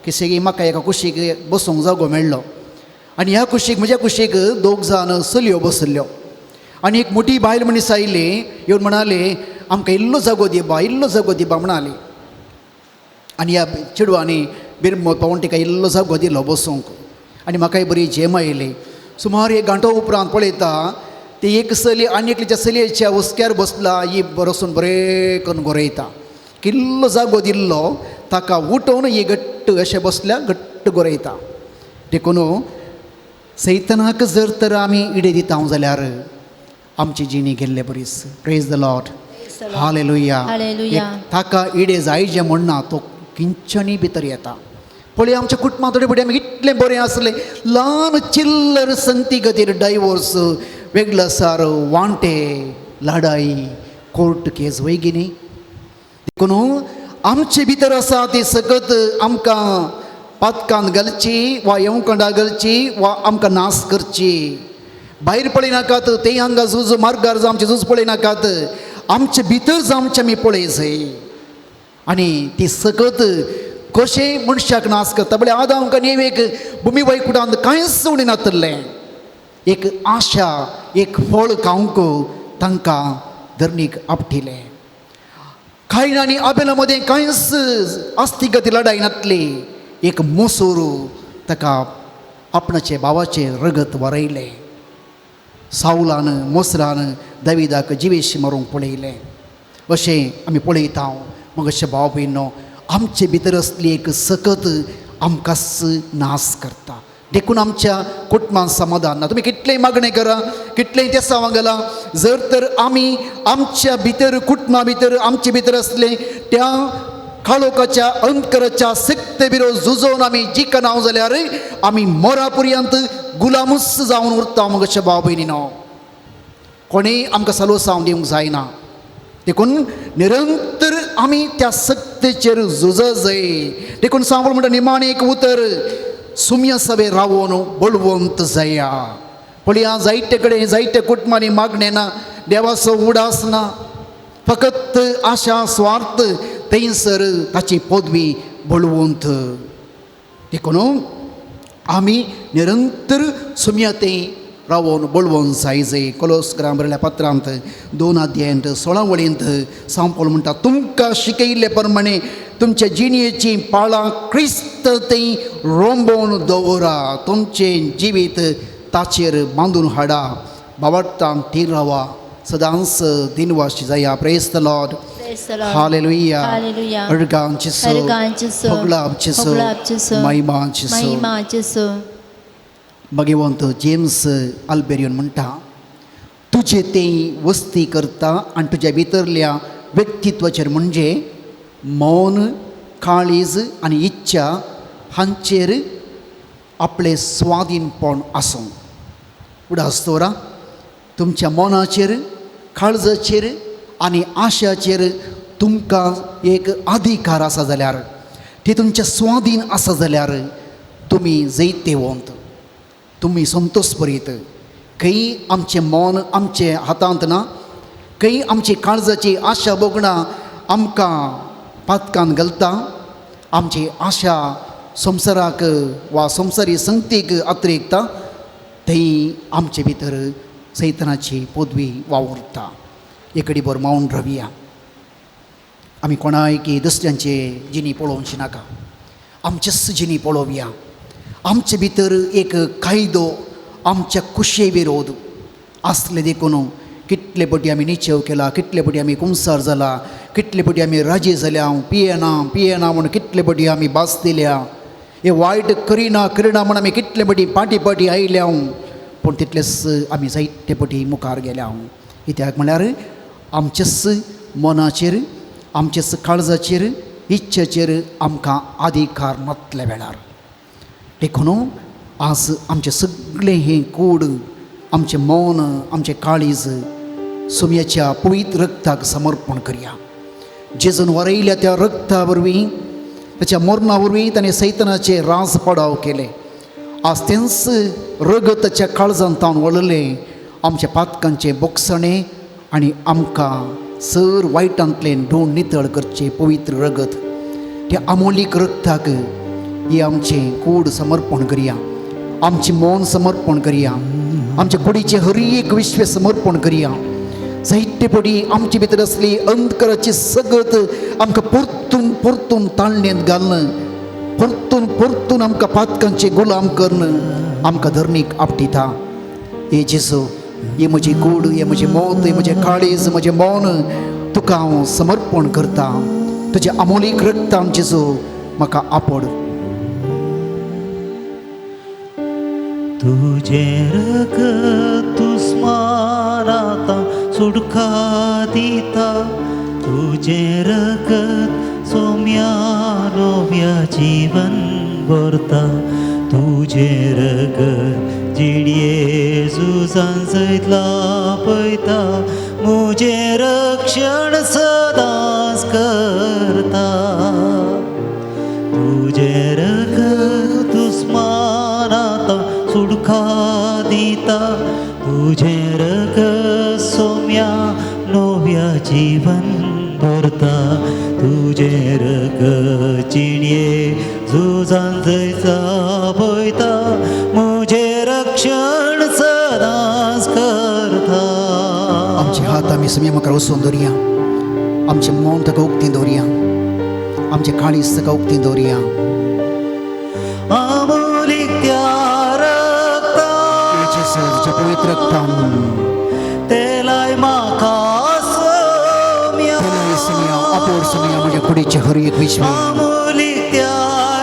Speaker 1: किसेगी म्हाका एका कुशीक बसूंक जागो मेळ्ळो आनी ह्या कुशीक म्हज्या कुशीक 2 जाण चलयो बसल्ल्यो आनी एक मोठी बायल मनीस आयली, येवन म्हणाली आमकां इल्लो जागो दिबा, इल्लो जागो दिबा म्हणाली. आनी ह्या चेडवांनी बिरमत पावून तिका इल्लो जागो दिलो बसूंक आनी म्हाकाय बरी झेम आयली. सुमार 1 घंटो उपरांत पळयता ती एक चली आनी एकलीच्या चलयेच्या हुस्क्यार बसला. ही बसून बरें करून गोरयता. किल्लो जागो दिल्लो ताका उठोवन ही घट्ट अशें बसल्या घट्ट गोरयता. देखून सैतनाक जर तर आमी इडे दिता जाल्यार आमची जिणी गेल्ले बरीच. Praise the Lord. Hallelujah. ताका इडे जायजे म्हणना तो किंचनी भितर येता. पळय आमच्या कुटुंबांत थोडे फुडें आमी इतलें बरें आसलें, ल्हान चिल्लर संगती खातीर डायवोर्स, वेगळो सार, वांटे, लडाई, कोर्ट केस वय की न्ही. देखून आमचे भितर आसा ती सगत आमकां पातकान घालची वा येवकंडा घालची वा आमकां नाश करची. भायर पळयनाकात, ते हांगा झूज मार्गार आमचे झूज पळयनाकात, आमचे भितर आमचे आमी पळय जाय. आनी ती सगत कशें मनशाक नाश करता. पळय आदाम आमकां नेवेक भुमी वैकुटांत कांयच उणें नातलें. एक आशा, एक फळ खावंक तांकां धरणीक आपटिलें. कायन आनी आबेला मदें कांयच आस्तिगती लडाय नातली. एक मोसूर ताका आपणाचे भावाचें रगत वरयलें. सावलान मोसरान दाविदाक जिवेश मारूंक पळयलें. अशें आमी पळयता. मग अशें भाव भयणो आमचे भितर आसली एक सकत आमकांच नाश करता. देखून आमच्या कुटुंबांत समाधान ना. तुमी कितलेंय मागणें करा, कितलेंय तेसांव घाला, जर तर आमी आमच्या भितर कुटुंबा भितर आमचे भितर आसले त्या काळोखाच्या अंतकराच्या शक्ते बिरो झुजोवन आमी जिखना जाल्यार आमी मोरा पर्यंत गुलामूच जावन उरता. मग अशें भाव भयणीनो कोणीय आमकां सलोसांव दिवंक जायना. देखून निरंतर आमी त्या सत्तेचेर झुज जाय. देखून सांगून म्हणटा निमाणें एक उतर, सुम्या सभे रावोन बळवंत जाया. पळया जायते कडेन जायते कुटुंबांनी मागणें ना, देवाचो उडास ना, फकत आशा स्वार्थ थंयसर ताची पदवी बळवंत. देखून आमी निरंतर सुम्या थंय रावोन बळवंत जाय जाय. कोलोस ग्राम बरयल्या पत्रांत 2 अध्यायांत 16 वळींत सांपळ म्हणटा, तुमकां शिकयल्ले प्रमाणे तुमच्या जिणेचीं पाळां क्रिस्त थंय रोंबोवन दवरा, तुमचें जिवीत ताचेर बांदून हाडा, बावडटान थीर रावा, सदांच दिनवाशी जाया. Praise the Lord. Hallelujah. अर्गांची फगलांची महिमांची. भगवंत जेम्स अल्बेरियन म्हणटा, तुजे तें वस्ती करता आनी तुज्या भितरल्या व्यक्तित्वाचेर म्हणजे मौन, काळीज आनी इच्छा हांचेर आपलें स्वाधीनपण आसूं. उडास दवरा तुमच्या मनाचेर, काळजाचेर आनी आशाचेर तुमकां एक अधिकार आसा जाल्यार, ती तुमच्या स्वाधीन आसा जाल्यार तुमी जैतेवंत, तुमी संतोश बरीत. खंय आमचें मन आमचे हातांत ना, खंय आमची काळजाची आशा भोगणां आमकां पातकान घालता, आमची आशा संवसाराक वा संवसारी संगतीक अतिरेकता, थंय आमचे भितर सैतनाची पदवी वावुरता. एकडी बर मावन रावया. आमी कोणाय की दुसऱ्यांचे जिणी पळोवची नाका, आमचेच जिणी पळोवया. आमचे भितर एक कायदो आमच्या कुशे विरोध आसले देखून कितले पटी आमी निचेव केला, कितले पटी आमी कुमसार जाला, कितले पटी आमी राजी जाल्या, हांव पियेना पियेना म्हूण कितले पटी आमी भास दिल्या, हे वायट करिना करिना म्हूण आमी कितले पटी पाटी पाटी आयल्या, पूण तितलेच आमी जायते पटी मुखार गेल्या. कित्याक म्हळ्यार आमचेच मनाचेर, आमचेच काळजाचेर, इच्छेचेर आमकां अधिकार नातल्या वेळार. देखून आज आमचें सगळें हें कूड, आमचें मन, आमचें काळीज सोम्याच्या पवित्र रक्ताक समर्पण करया. जेजून वरयल्या त्या रक्ता वरवीं, ताच्या मरणा वरवीं ताणें सैतानाचे राज पडाव केले. आज तेंच रगत ताच्या काळजान तावन वळलें आमच्या पातकांचें बोगसणें आनी आमकां सर वायटांतलें धुवन नितळ करचें पवित्र रगत. त्या अमोलीक रक्ताक हे आमचें कूड समर्पण करया, आमचें मन समर्पण करया, आमच्या कुडीचें हर एक विश्व समर्पण करया. जायते पडी आमचे भितर आसली अंधकाराची सगत आमकां परतून परतून ताळणेंत घालून परतून परतून आमकां पातकांचे गुलाम करून आमकां धरणीक आपटिता. हे जेजू, हे म्हजी कूड, हे म्हजें मत, हे म्हजें काळीज, म्हजें मन तुका हांव समर्पण करता. तुज्या अमोलीक रक्तान जेजू म्हाका आपड.
Speaker 2: तुझें रगत दुस्मानाता सुटका दिता, तुझें रगत सोम्या नव्या जीवन भरता, तुझें रगत जिणये झुजान सयत लापयता, म्हजें रक्षण सदांच करता. तुझें रगत दुस्मानाता सुटका दिता, तुझें रगत सोम्या नव्या जीवन भरता, तुझें रगत जिणये झुजान जैत लाभयता, म्हजें रक्षण सदांच करता.
Speaker 1: आमचे हात आमी सोम्या मुखार वचून दवरया, आमचें मन ताका उक्तें दवरया, आमचें काळीज ताका उक्तें दवरया.
Speaker 2: आमोलीक त्या रक्ता
Speaker 1: तुज्या पवित्र रक्तान
Speaker 2: तेलाय म्हाका सोम्या,
Speaker 1: तेलाय सोम्या, आपोड सोम्या म्हज्या कुडीचें हर एक विश्व.
Speaker 2: आमोलीक त्या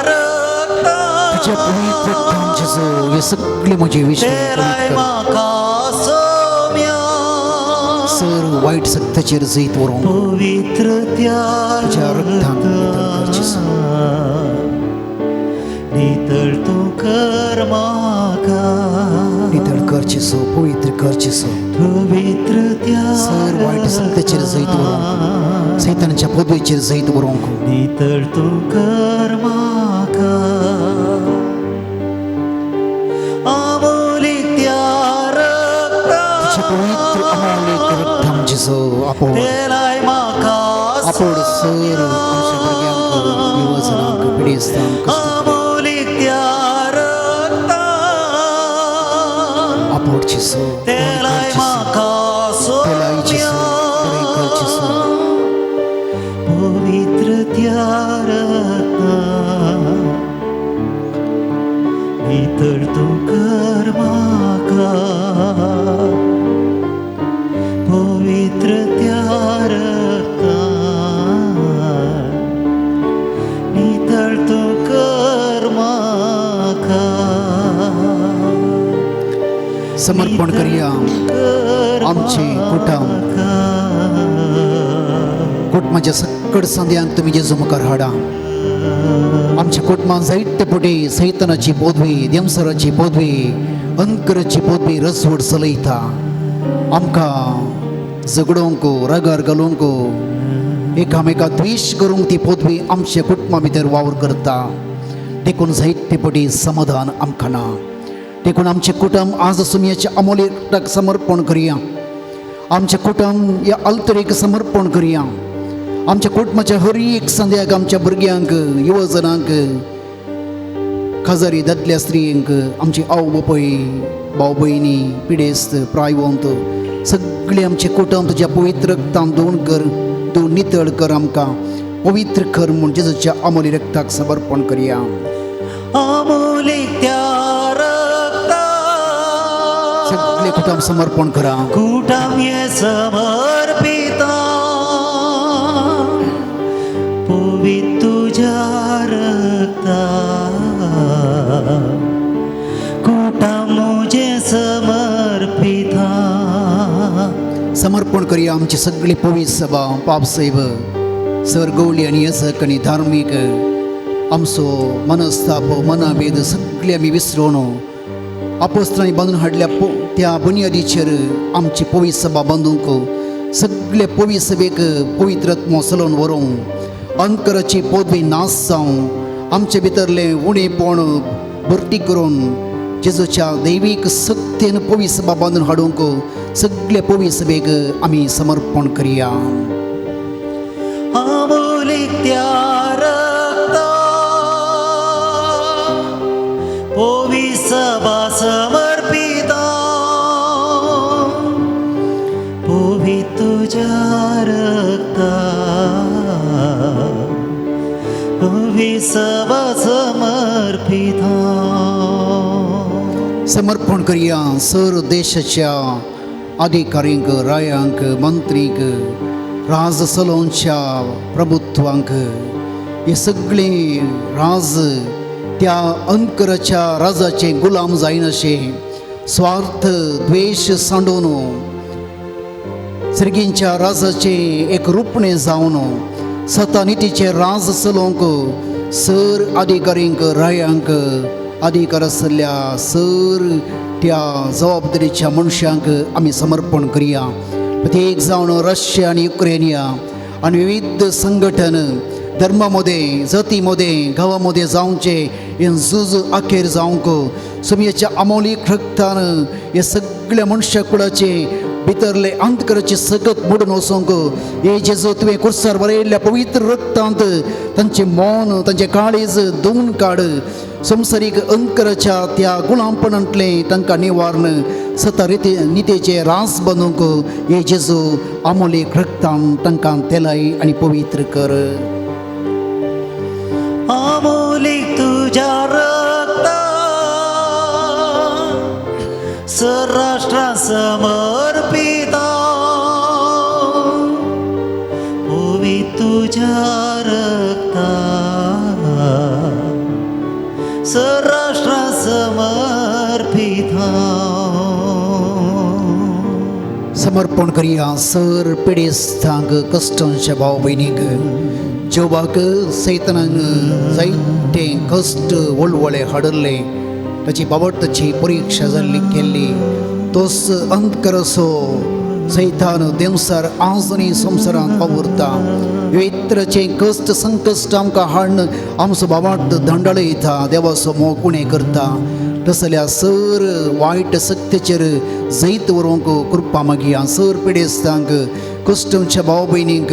Speaker 2: रक्ता
Speaker 1: तुज्या पवित्र रक्तान जेजू हें सगळें म्हजें विश्व
Speaker 2: तेलाय म्हाका सोम्या,
Speaker 1: सर वायट सत्याचेर जैत व्हरूंक
Speaker 2: पवित्र त्या
Speaker 1: तुज्या रक्तान नितळ कर जेजू.
Speaker 2: नितळ तूं कर म्हाका,
Speaker 1: नितळ कर जेजू, पवित्र कर जेजू.
Speaker 2: पवित्र त्या
Speaker 1: सर वायट सत्याचेर जैत व्हरूंक, सैतानाच्या पदवेचेर जैत व्हरूंक
Speaker 2: नितळ तूं कर म्हाका. आमोलीक त्या रक्ता
Speaker 1: तुज्या पवित्र अमोलीक रक्तान जेजू आपोड
Speaker 2: तेलाय म्हाका
Speaker 1: आपोड सर आमच्या भुरग्यांक, युवजनांक, पिडेस्तांक
Speaker 2: आमोलीक त्या रक्ता
Speaker 1: आपोड जेजू,
Speaker 2: तेलाय म्हाका
Speaker 1: तेलाय जेजू, बरें कर जेजू.
Speaker 2: पवित्र त्या रक्ता नितळ तूं कर म्हाका, पवित्र त्या रक्ता नितळ तूं कर म्हाका.
Speaker 1: समर्पण करया आमचें कुटुंब, कुटुंबाच्या सकड संद्यांक तुमी जेजू मुखार हाडा. आमच्या कुटुंबान जायते पुढे सैतानाची पदवी, देमसराची पदवी, अंकराची पदवी रसवड चलयता. आमकां झगडोवंक, रागार घालूंक, एकामेका द्वेश करूंक ती पदवी आमच्या कुटुंबा भितर वावर करता. देखून जायते पटी समाधान आमकां ना. देखून आमचें कुटुंब आज सुमयाच्या अमोलेक समर्पण करया. आमचें कुटुंब ह्या अल्तरेक समर्पण करया. आमच्या कुटुंबाच्या हर एक संद्याक, आमच्या भुरग्यांक, युवजनांक, खाजारी दादल्या स्त्रियांक, आमची आवय बापूय, भाव भयणी, पिडेस्त, प्रायवंत, सगळें आमचें कुटुंब तुज्या पवित्र रक्तान धुवन कर, धुवन नितळ कर, आमकां पवित्र कर म्हूण जेजूच्या अमोली रक्ताक समर्पण करया.
Speaker 2: आमोलीक त्या रक्ता
Speaker 1: सगळें कुटुंब समर्पण करा.
Speaker 2: कुटुंब हें समर्पिता पवित्र तुज्या रक्ता, कुटुंब म्हजें समर्पिता.
Speaker 1: समर्पण करया आमची सगळी पवित्र सभा, पापसाहेब, सर गवळी आनी यजक आनी धार्मीक, आमचो मनस्ताप, मनभेद सगळे आमी विसरून आपोस्त्रांनी बांदून हाडल्या त्या बुनियादीचेर आमची पवित्र सभा बांदूंक सगळे पवित्र सभेक पवित्रत्म चलोवन व्हरूंक अंकराची पदवी नाश जावं आमचे भितरलें उणेपण भरती करून जेजूच्या दैवीक सक्तेन पवित्र सभा बांदून हाडूंक सगळे पवित्र सभेक आमी समर्पण करया.
Speaker 2: अमोलिक त्या रक्ता पवित्र सभा समर्पिता पवित्र तुझ्या रक्ता पवित्र सभा समर्पिता.
Speaker 1: समर्पण करया सर देशाच्या अधिकाऱ्यांक रायांक मंत्रींक राज चलोवच्या प्रभुत्वांक हे सगळे राज त्या अंकराच्या राजाचे गुलाम जायनाशे स्वार्थ द्वेश सांडोवन सर्गींच्या राजाचे एक रुपणें जावन सतानितीचे राज चलोवंक सर अधिकाऱ्यांक रायांक अधिकार आशिल्ल्या सर त्या जबाबदारीच्या मनशांक आमी समर्पण करया. प्रत्येक जावन रशिया आनी युक्रेनिया आनी विविध संघटन धर्मा मदें जाती मदें गांवा मदें जावचें हें झूज अखेर जावंक सुमयेच्या अमोलीक रक्तान हे सगळ्या मनशा कुळाचे भितरले अंतकराचे सगत मोडून वचोंक हे जेजो तुवें कुर्सार बरयल्ल्या पवित्र रक्तांत तांचें मन तांचें काळीज धुवन काड. संवसारीक अंकराच्या त्या गुलामपणांतलें तांकां निवारण सता रिते नितेचे रास बांदूंक हे जेजू अमोलीक रक्तान तांकां तेलाय आनी पवित्र कर.
Speaker 2: अमोलिक तुझ्या रक्ता सराष्ट्रा समर्पिता पवित्र तुझ्या रक्ता सराष्ट्रा समर्पिता.
Speaker 1: समर्पण करया सर पिडेस्तांक कश्टांच्या भाव भयणीक जेवाक सैतनान जायते कश्ट वळवळे हाडले ताची बाबडताची परिक्षा जाल्ली केल्ली तोच अंतकरसो सैतान देंवसार आजूनय संवसारांत वावुरता. विवित्राचे कश्ट संकश्ट आमकां हाडून आमचो बाबाट दंडळयता देवाचो मोग उणें करता. तसल्या सर वायट सक्तेचेर जैत व्हरूंक कृपा मागया. सर पिडेस्तांक कश्टांच्या भाव भयणींक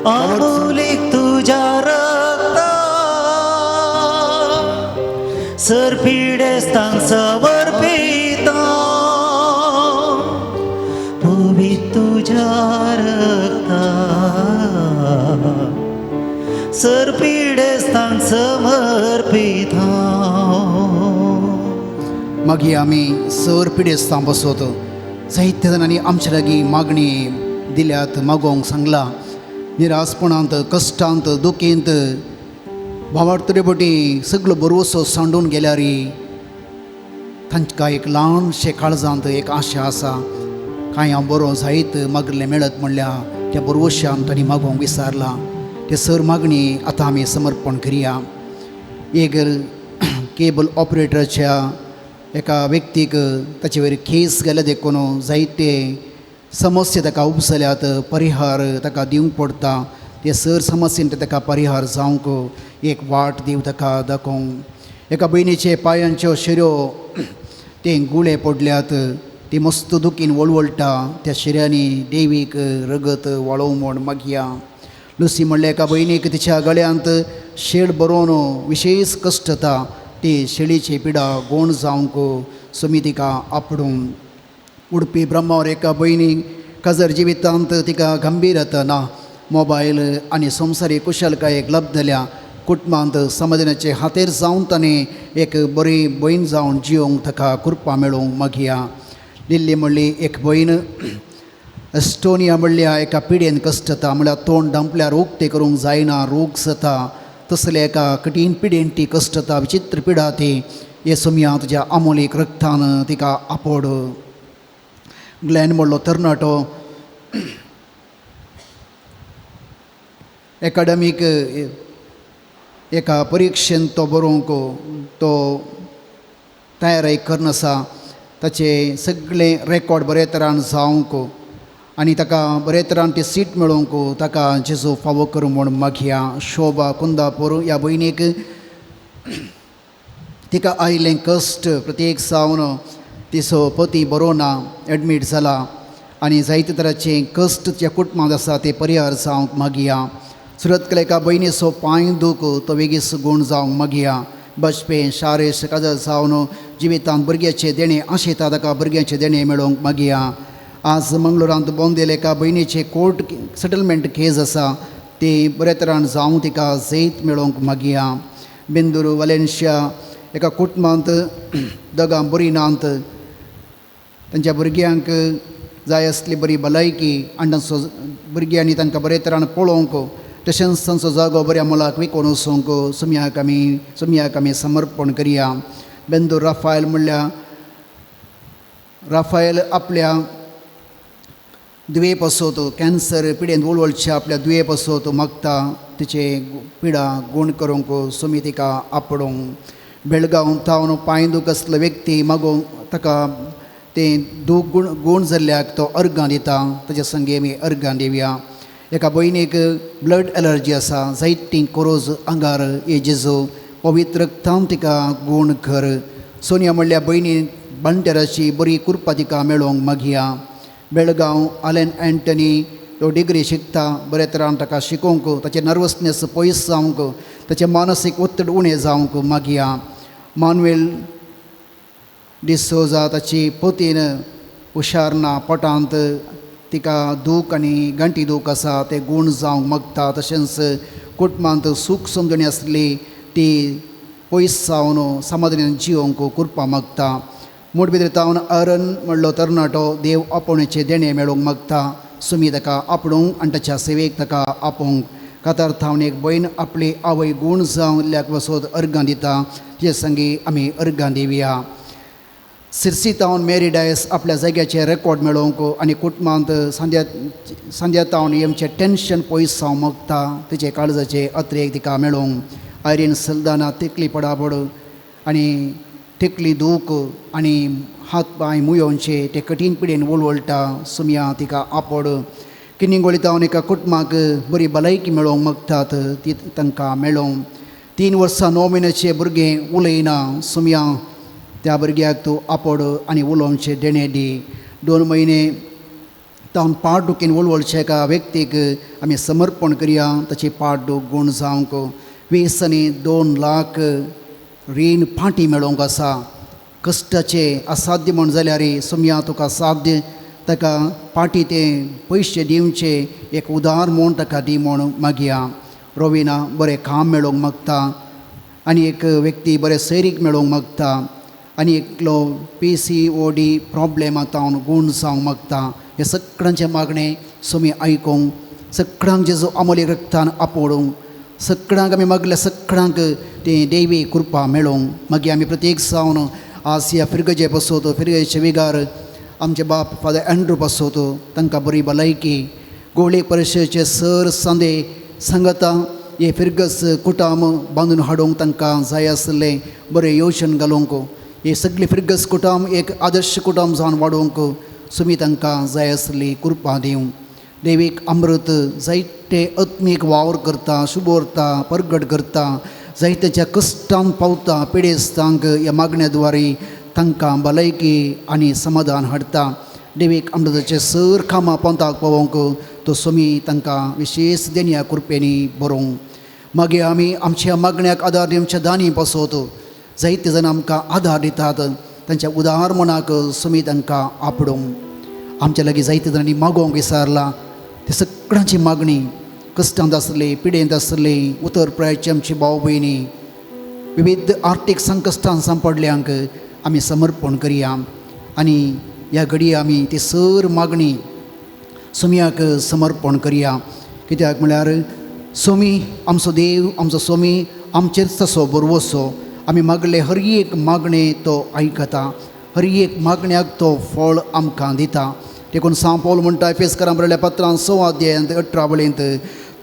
Speaker 2: अमोलिक तुझ्या रक्ता सर पिडेस्तांक समर्पिता पवित्र तुझ्या रक्ता सर पिडेस्तांक समर्पिता.
Speaker 1: मागीर आमी सर पिडेस्तां बसोत जायत्या जाणांनी आमच्या लागीं मागणी दिल्यात मागोवंक सांगलां. निरासपणांत कश्टांत दुखींत भावार्थ पटी सगळो बरोसो सांडून गेल्यार तांकां एक ल्हानशें काळजांत एक आशा आसा कांय हांव बरो जायत मागलें मेळत म्हणल्यार त्या बरवशान तांणी मागोवंक विसारलां. ते सर मागणी आतां आमी समर्पण करया. एक केबल ऑपरेटराच्या एका व्यक्तीक ताचे वयर केस गेल्या देखून जायते समस्या ताका उपसल्यात परिहार ताका दिवंक पडटा. ते सर समस्येन ताका परिहार जावंक एक वाट दिव ताका दाखोवंक. एका भयणीचे पांयांच्यो शिऱ्यो ते गुळे पडल्यात ती मस्त दुखीन वळवळटा त्या शिऱ्यांनी देवीक रगत वाळोवंक म्हूण मागया. लुसी म्हणल्यार एका भयणीक तिच्या गळ्यांत शेळ बरोवन विशेश कश्ट जाता ती शेळीची पिडा गोण जावंक सुमी तिका आपडून. उडपी ब्रह्मावर एका भयणीक काजर जिवितांत तिका गंभीर जाता ना मोबायल आनी संवसारीक कुशलकायेक लब्धल्या कुटुंबांत समाधानाचे हातेर जावन ताणें एक बरी भयण जावन जियोंक ताका कृपा मेळोवंक मागया. लिल्ली म्हणली एक भयण एस्टोनिया म्हणल्या एका पिडेन कश्ट जाता म्हणल्यार तोंड धांपल्यार उक्तें करूंक जायना रोग जाता तसल्या एका कठीण पिडेन ती कश्ट जाता विचित्र पिडा ती हे सोमया तुज्या आमोलीक रक्तान तिका आपोड. ग्लॅन म्हणलो तरणाटो एकाडमीक एका परिक्षेन तो बरोवंक तो तयारी करून आसा ताचे सगळे रेकॉर्ड बरे तरान जावंक आनी ताका बरे तरान ती सीट मेळोवंक ताका जेजू फावो करूं म्हूण मागया. शोभा कुंदापूर ह्या भयणीक तिका आयिल्लें कश्ट प्रत्येक सावन तिचो पती बरो ना, एडमीट जाला आनी जायते तरांचे कश्ट त्या कुटुंबांत आसा ते परिहार जावंक मागया. सुरतकल एका भयणीचो पांय दूख तो वेगीच गूण जावंक मागया. बजपे शारेश काजर जावन जिवितांत भुरग्याचें देणें आशेता ताका भुरग्याचें देणें मेळोवंक मागया. आज मंगळुरांत बोंदेल एका भयणीचें कोर्ट सेटलमेंट केस आसा ती बऱ्या तरान जावं तिका जैत मेळोवंक मागया. बेंदूर वालेन्शिया एका कुटुंबांत दोगां बरीं नात, तांच्या भुरग्यांक जाय आसली बरी भलायकी आनी तांचो भुरग्यांनी तांकां बरे तरान पळोवंक तशेंच तांचो जागो बऱ्या मोलाक विकून वचूंक सुम्याक आमी समर्पण करया. बेंदूर राफायल म्हणल्यार राफायल आपल्या दुयें पासत कॅन्सर पिडेन वळवळच्या आपल्या दुयें पासत मागता तिचे पिडा गूण करूंक सुमी तिका आपडूंक. बेळगांव तावन पांय दूख आसलो व्यक्ती मागूंक ताका तें दूख गूण गूण जाल्ल्याक तो अर्गां दिता ताच्या संगी आमी अर्गां दिवया. एका भयणीक ब्लड एलर्जी आसा जायतीं कोरोज आंगार हे जेजू पवित्र रक्तान तिका गूण कर. सोनिया म्हणल्या भयणी बांटेराची बरी कृपा तिका मेळोवंक मागया. बेळगांव आलेन एंटनी तो डिग्री शिकता बऱ्या तरान ताका शिकोवंक ताचें नर्वसनेस पयस जावंक ताचें मानसीक ಒತ್ತಡ उणें जावंक मागया. मानुएल डिसोजा ताची पतीन हुशार ना पोटांत तिका दूख आनी गांठी दूख आसा ते गूण जावंक मागता. तशेंच कुटुंबांत सूख समजणी आसली ती पयस जावन समाधानान जियोवंक कृपा मागता. मोडबिद्रे तावन अरन म्हणलो तरणाटो देव आपोवण्याचें देणें मेळोवंक मागता. सुमी ताका आपडूंक आनी ताच्या सेवेक ताका आपोवंक. कातार थावन एक भयण आपली आवय गूण जावंक वसोत अर्गां दिता तिचे संगी आमी अर्गां दिवया. सिरसी तावन मेरी डायस आपल्या जाग्याचें रेकॉर्ड मेळोवंक आनी कुटुंबांत सांद्या तावन आमचें टेंशन पयस जावंक मागता तिचे काळजाचे अत्रेक तिका मेळोवंक. आयरीन सल्दाना तिकली पडापड आनी तिकली दूख आनी हात पांय मुयोवचे ते कठीण पिडेन वळवळटा सुमया तिका आपड. किनिंगोळी तावन एका कुटुंबाक बरी भलायकी मेळोवंक मागतात ती तांकां मेळोवंक. 3 वर्सां 9 म्हयन्याचें भुरगें उलयना सुमया त्या भुरग्याक तूं आपड आनी उलोवचें देणें दी. 2 म्हयने तावन पाट दुखीन वळवळचे एका व्यक्तीक आमी समर्पण करया ताची पाट दूख गूण जावंक. 20 आनी 2 लाख रीण फांटी मेळोवंक आसा कश्टाचें असाध्य म्हूण जाल्यार सुमया तुका साध्य ताका पाटी ते पयशे दिवचे एक उदार म्हूण ताका दी म्हूण मागया. रोविना बरें काम मेळोवंक मागता आनी एक व्यक्ती बरें सैरीक मेळोवंक मागता आनी एकलो PCOD प्रॉब्लेमा तावन गूण जावंक मागता. हे सगळ्यांचें मागणें सुमी आयकूंक सगळ्यांक जेजू अमोली रक्तान आपोडूंक सगळ्यांक आमी मागल्या सगळ्यांक ती देवी कृपा मेळोवंक. मागीर आमी प्रत्येक जावन आज ह्या फिरगजे पासत फिरगजेचे विगार आमचे बाप फादर एंड्रू पासत तांकां बरी भलायकी गोळी परिशदेचे सर सांदे सांगता हे फिरगज कुटाम बांदून हाडूंक तांकां जाय आसलें बरें योजन घालूंक हे सगळें फिरगज कुटाम एक आदर्श कुटाम जावन वाडोवंक सुमी तांकां जाय आसली कृपा दिवं. देवीक अमृत जायते आत्मीक वावर करता शुभोरता परगट करता जायत्याच्या कश्टांक पावता पिडेस्तांक ह्या मागण्या द्वारे तांकां भलायकी आनी समाधान हाडटा. देवीक अमृताचे सर कामां पंथाक पावोवंक तो सुमी तांकां विशेश देणया कृपेनी बरोवंक. मागीर आमी आमच्या मागण्याक आदार दिवच्या दानी पासत जायते जाण आमकां आदार दितात तांच्या उदार मनाक सुमी तांकां आपडूंक. आमच्या लागीं जायते जाणांनी मागोवंक विसारला ते सगळ्यांची मागणी कश्टांत आसले पिडेंत आसले उतर प्रायची आमची भाव भयणी विविध आर्थीक संकश्टांत सांपडल्यांक आमी समर्पण करया आनी ह्या घडये आमी ती सर मागणी सुमयाक समर्पण करया. कित्याक म्हळ्यार सोमी आमचो देव आमचो सोमी आमचेर तसो बरवसो आमी मागले हर एक मागणें तो आयकता हर एक मागण्याक तो फळ आमकां दिता. देखून सांव पावल म्हणटा एफेसकारां बरयल्या पत्रान 6 अध्यायांत 18 वळींत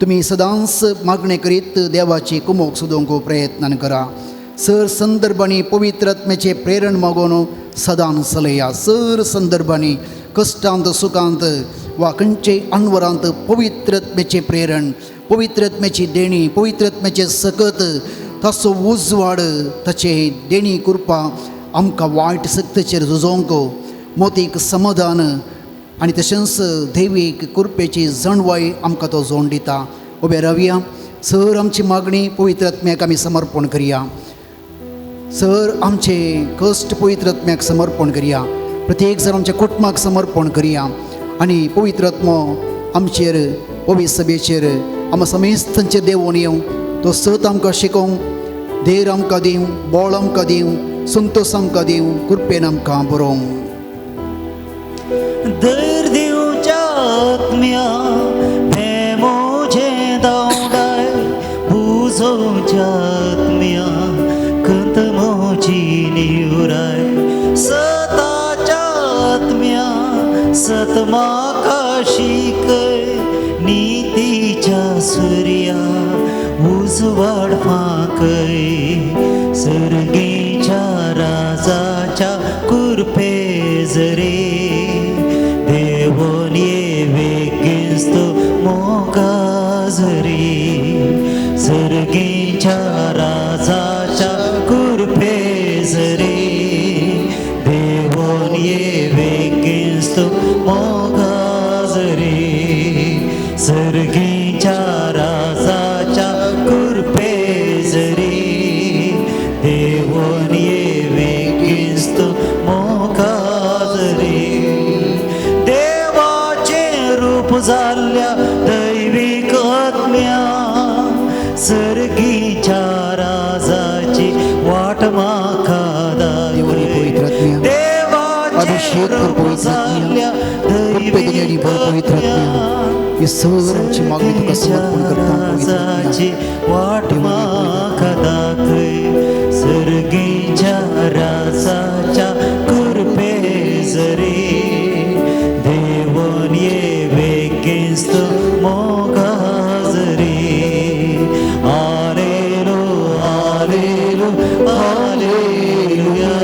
Speaker 1: तुमी सदांच मागणें करीत देवाची कुमोक सोदूंक प्रयत्न करा. सर संदर्भांनी पवित्र आत्म्याचें प्रेरण मागून सदां चलया. सर संदर्भांनी कश्टांत सुखांत वा खंयचेय अनवरांत पवित्र आत्म्याचें प्रेरण, पवित्र आत्म्याची देणी, पवित्र आत्म्याचें सकत, ताचो उजवाड, ताचे देणी कृपा आमकां वायट शक्तीचेर झुजोवंक, मोतीक समाधान आनी तशेंच देवीक कृपेची जाणवाय आमकां तो जोड दिता. उबे रावया. सर आमची मागणी पवित्र आत्म्याक आमी समर्पण करया. सर आमचे कश्ट पवित्र आत्म्याक समर्पण करया. प्रत्येक जण आमच्या कुटुंबाक समर्पण करया आनी पवित्र आत्मो आमचेर पवित्र सभेचेर आमकां समेस्तांचेर देंवोन येवं. तो सत आमकां शिकोवंक, धैर्य आमकां दिवं, बळ आमकां दिवं, संतोश आमकां दिवं, कृपेन आमकां बरोवं.
Speaker 2: धैर्य दिवच्या आत्म्या हें म्हजें दावडाय, बुजोवच्या आत्म्या खंत म्हजी निवराय, सताच्या आत्म्या सत म्हाका शिकय, नितीच्या सुर्या उजवाड फांकय, सर्गेच्या राजाच्या कृपे जरे देवोन ये वेगेस्त मोगा जरे, सर्गेच्या राजाच्या कृपे जरे देवोन ये वेगेस्त मोगा जरे, सर्गेच्या राजाच्या कृपे जरे देवोन ये वेगेस्त मोगा जरे. देवाचे रूप जाल्ल्या दैवीक आत्म्या सर्गीच्या राजाची वाट म्हाका
Speaker 1: देवानी पवित्र आत्म्या,
Speaker 2: देवाचे
Speaker 1: अभिषेक कर
Speaker 2: रूप
Speaker 1: पवित्र आत्म्या,
Speaker 2: जाल्ल्या
Speaker 1: कृपेने आणि
Speaker 2: दैवीक
Speaker 1: भर पवित्र आत्म्या,
Speaker 2: आत्म्या
Speaker 1: ही सर आमची मागणी तुका समर्पण करता पवित्र आत्म्या.
Speaker 2: राजाची वाट म्हाका दाखय, सर्गीच्या राजाच्या कृपे जरे देवोन ये वेगेस्त मोगा जरे. आलेलो आलेलो आलेलुया,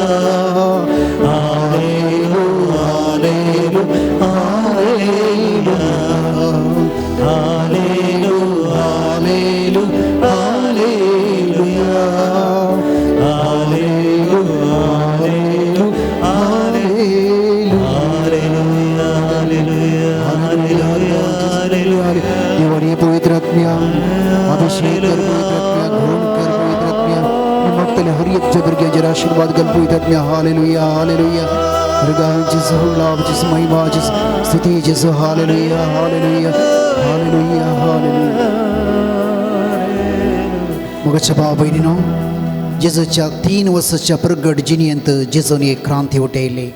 Speaker 2: आलेलो आलेलो आलेलुया, आलेलो आलेलो आलेलुया, आलेलो आलेलो आलेलुया, आलेलुया आलेलुया आलेलुया.
Speaker 1: देवानी पवित्र आत्म्या, अभिषेक कर पवित्र आत्म्या, घोण कर पवित्र आत्म्या, मागतले हर एक भुरग्यांचेर आशीर्वाद घाल पवित्र आत्म्या. Hallelujah hallelujah. जेजू लाभ, जेजू महिमा, जेजू स्तुती, जेजू. Hallelujah hallelujah hallelujah hallelujah. मगाच्या भाव भयणीनो, जेजूच्या 3 वर्साच्या प्रगट जिणेंत जेजून एक क्रांती उठयली.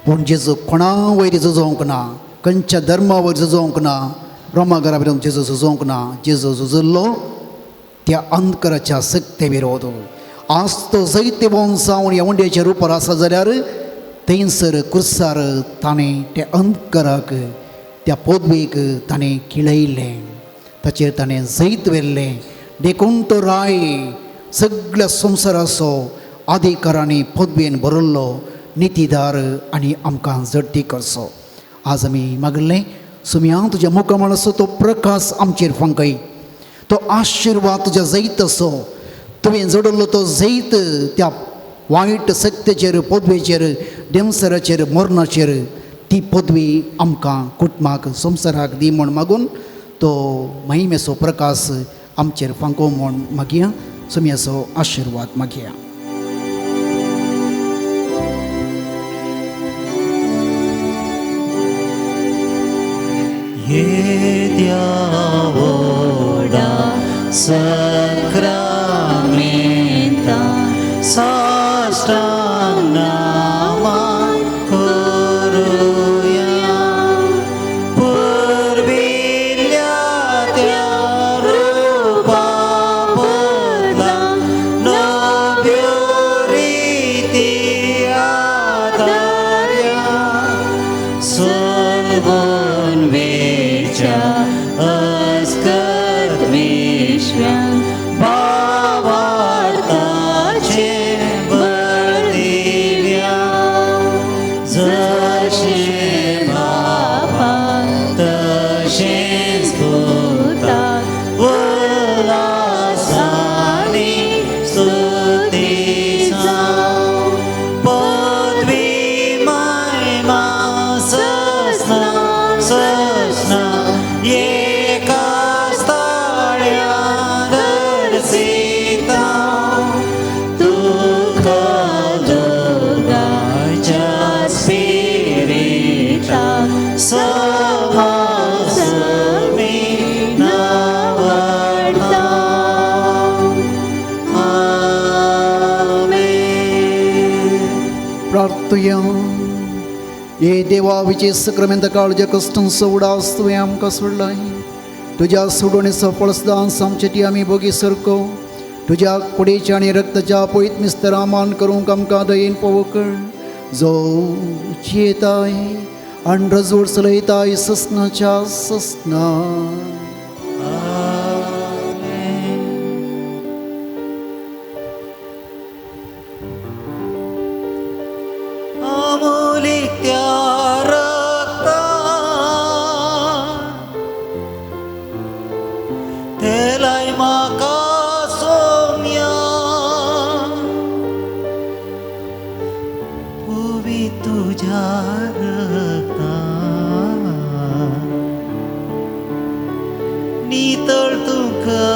Speaker 1: पूण जेजू कोणा वयर झुजोवंक ना, खंयच्या धर्मा वयर झुजोवंक ना, रोमा घरा विरोध जेजू झुजोवंक ना. जेजू झुजल्लो त्या अंधकाराच्या सक्ते विरोध. आज तो जैतेवंत जावन ह्या उंड्याच्या रुपार आसा जाल्यार थंयसर कुर्सार ताणें त्या अंधकाराक, त्या पदवेक ताणें खिळयलें, ताचेर ताणें जैत व्हेल्लें. देखून तो राय सगळ्या संवसाराचो अधिकारांनी पदवेन भरिल्लो नितीदार आनी आमकां झडटी करचो. आज आमी मागलें सुम्या तुज्या मुखामळ आसो तो प्रकाश आमचेर फांकय, तो आशिर्वाद तुज्या जैत असो, तुवें जोडिल्लो तो जैत त्या वायट सक्तेचेर, पदवेचेर, देंवसराचेर, मरणाचेर ती पदवी आमकां कुटुंबाक संवसाराक दी म्हूण मागून तो महिमेचो प्रकाश आमचेर फांको म्हूण मागया. सुम्याचो आशिर्वाद मागया.
Speaker 2: येद्या व्हडा सक्रामेंता साष्टांग नमन करुया, पुर्विल्ल्या त्या रुपा बदला नव्यो रिती आदार्या, सलवून वेच्या अस्कत विश्वान भावार्थाचे
Speaker 1: प्रार्थुया. हे देवा, विजय सक्रमेंत काळज्या कश्टांचो उडास तुवें आमकां सोडलाय. तुज्या सोडवणेचो फळसदान आमचे आमी भोगी सरको. तुज्या कुडीच्या आनी रक्ताच्या पयत मिस्तरा मान करूंक आमकां दयेन पवकळ जो जियेताय आनी रजवड चलयताय ससनाच्या ससना.
Speaker 2: अमोलिक त्या रक्ता तेलाय म्हाका सोम्या पुवी तुज्या रक्ता नितळ तूं कर.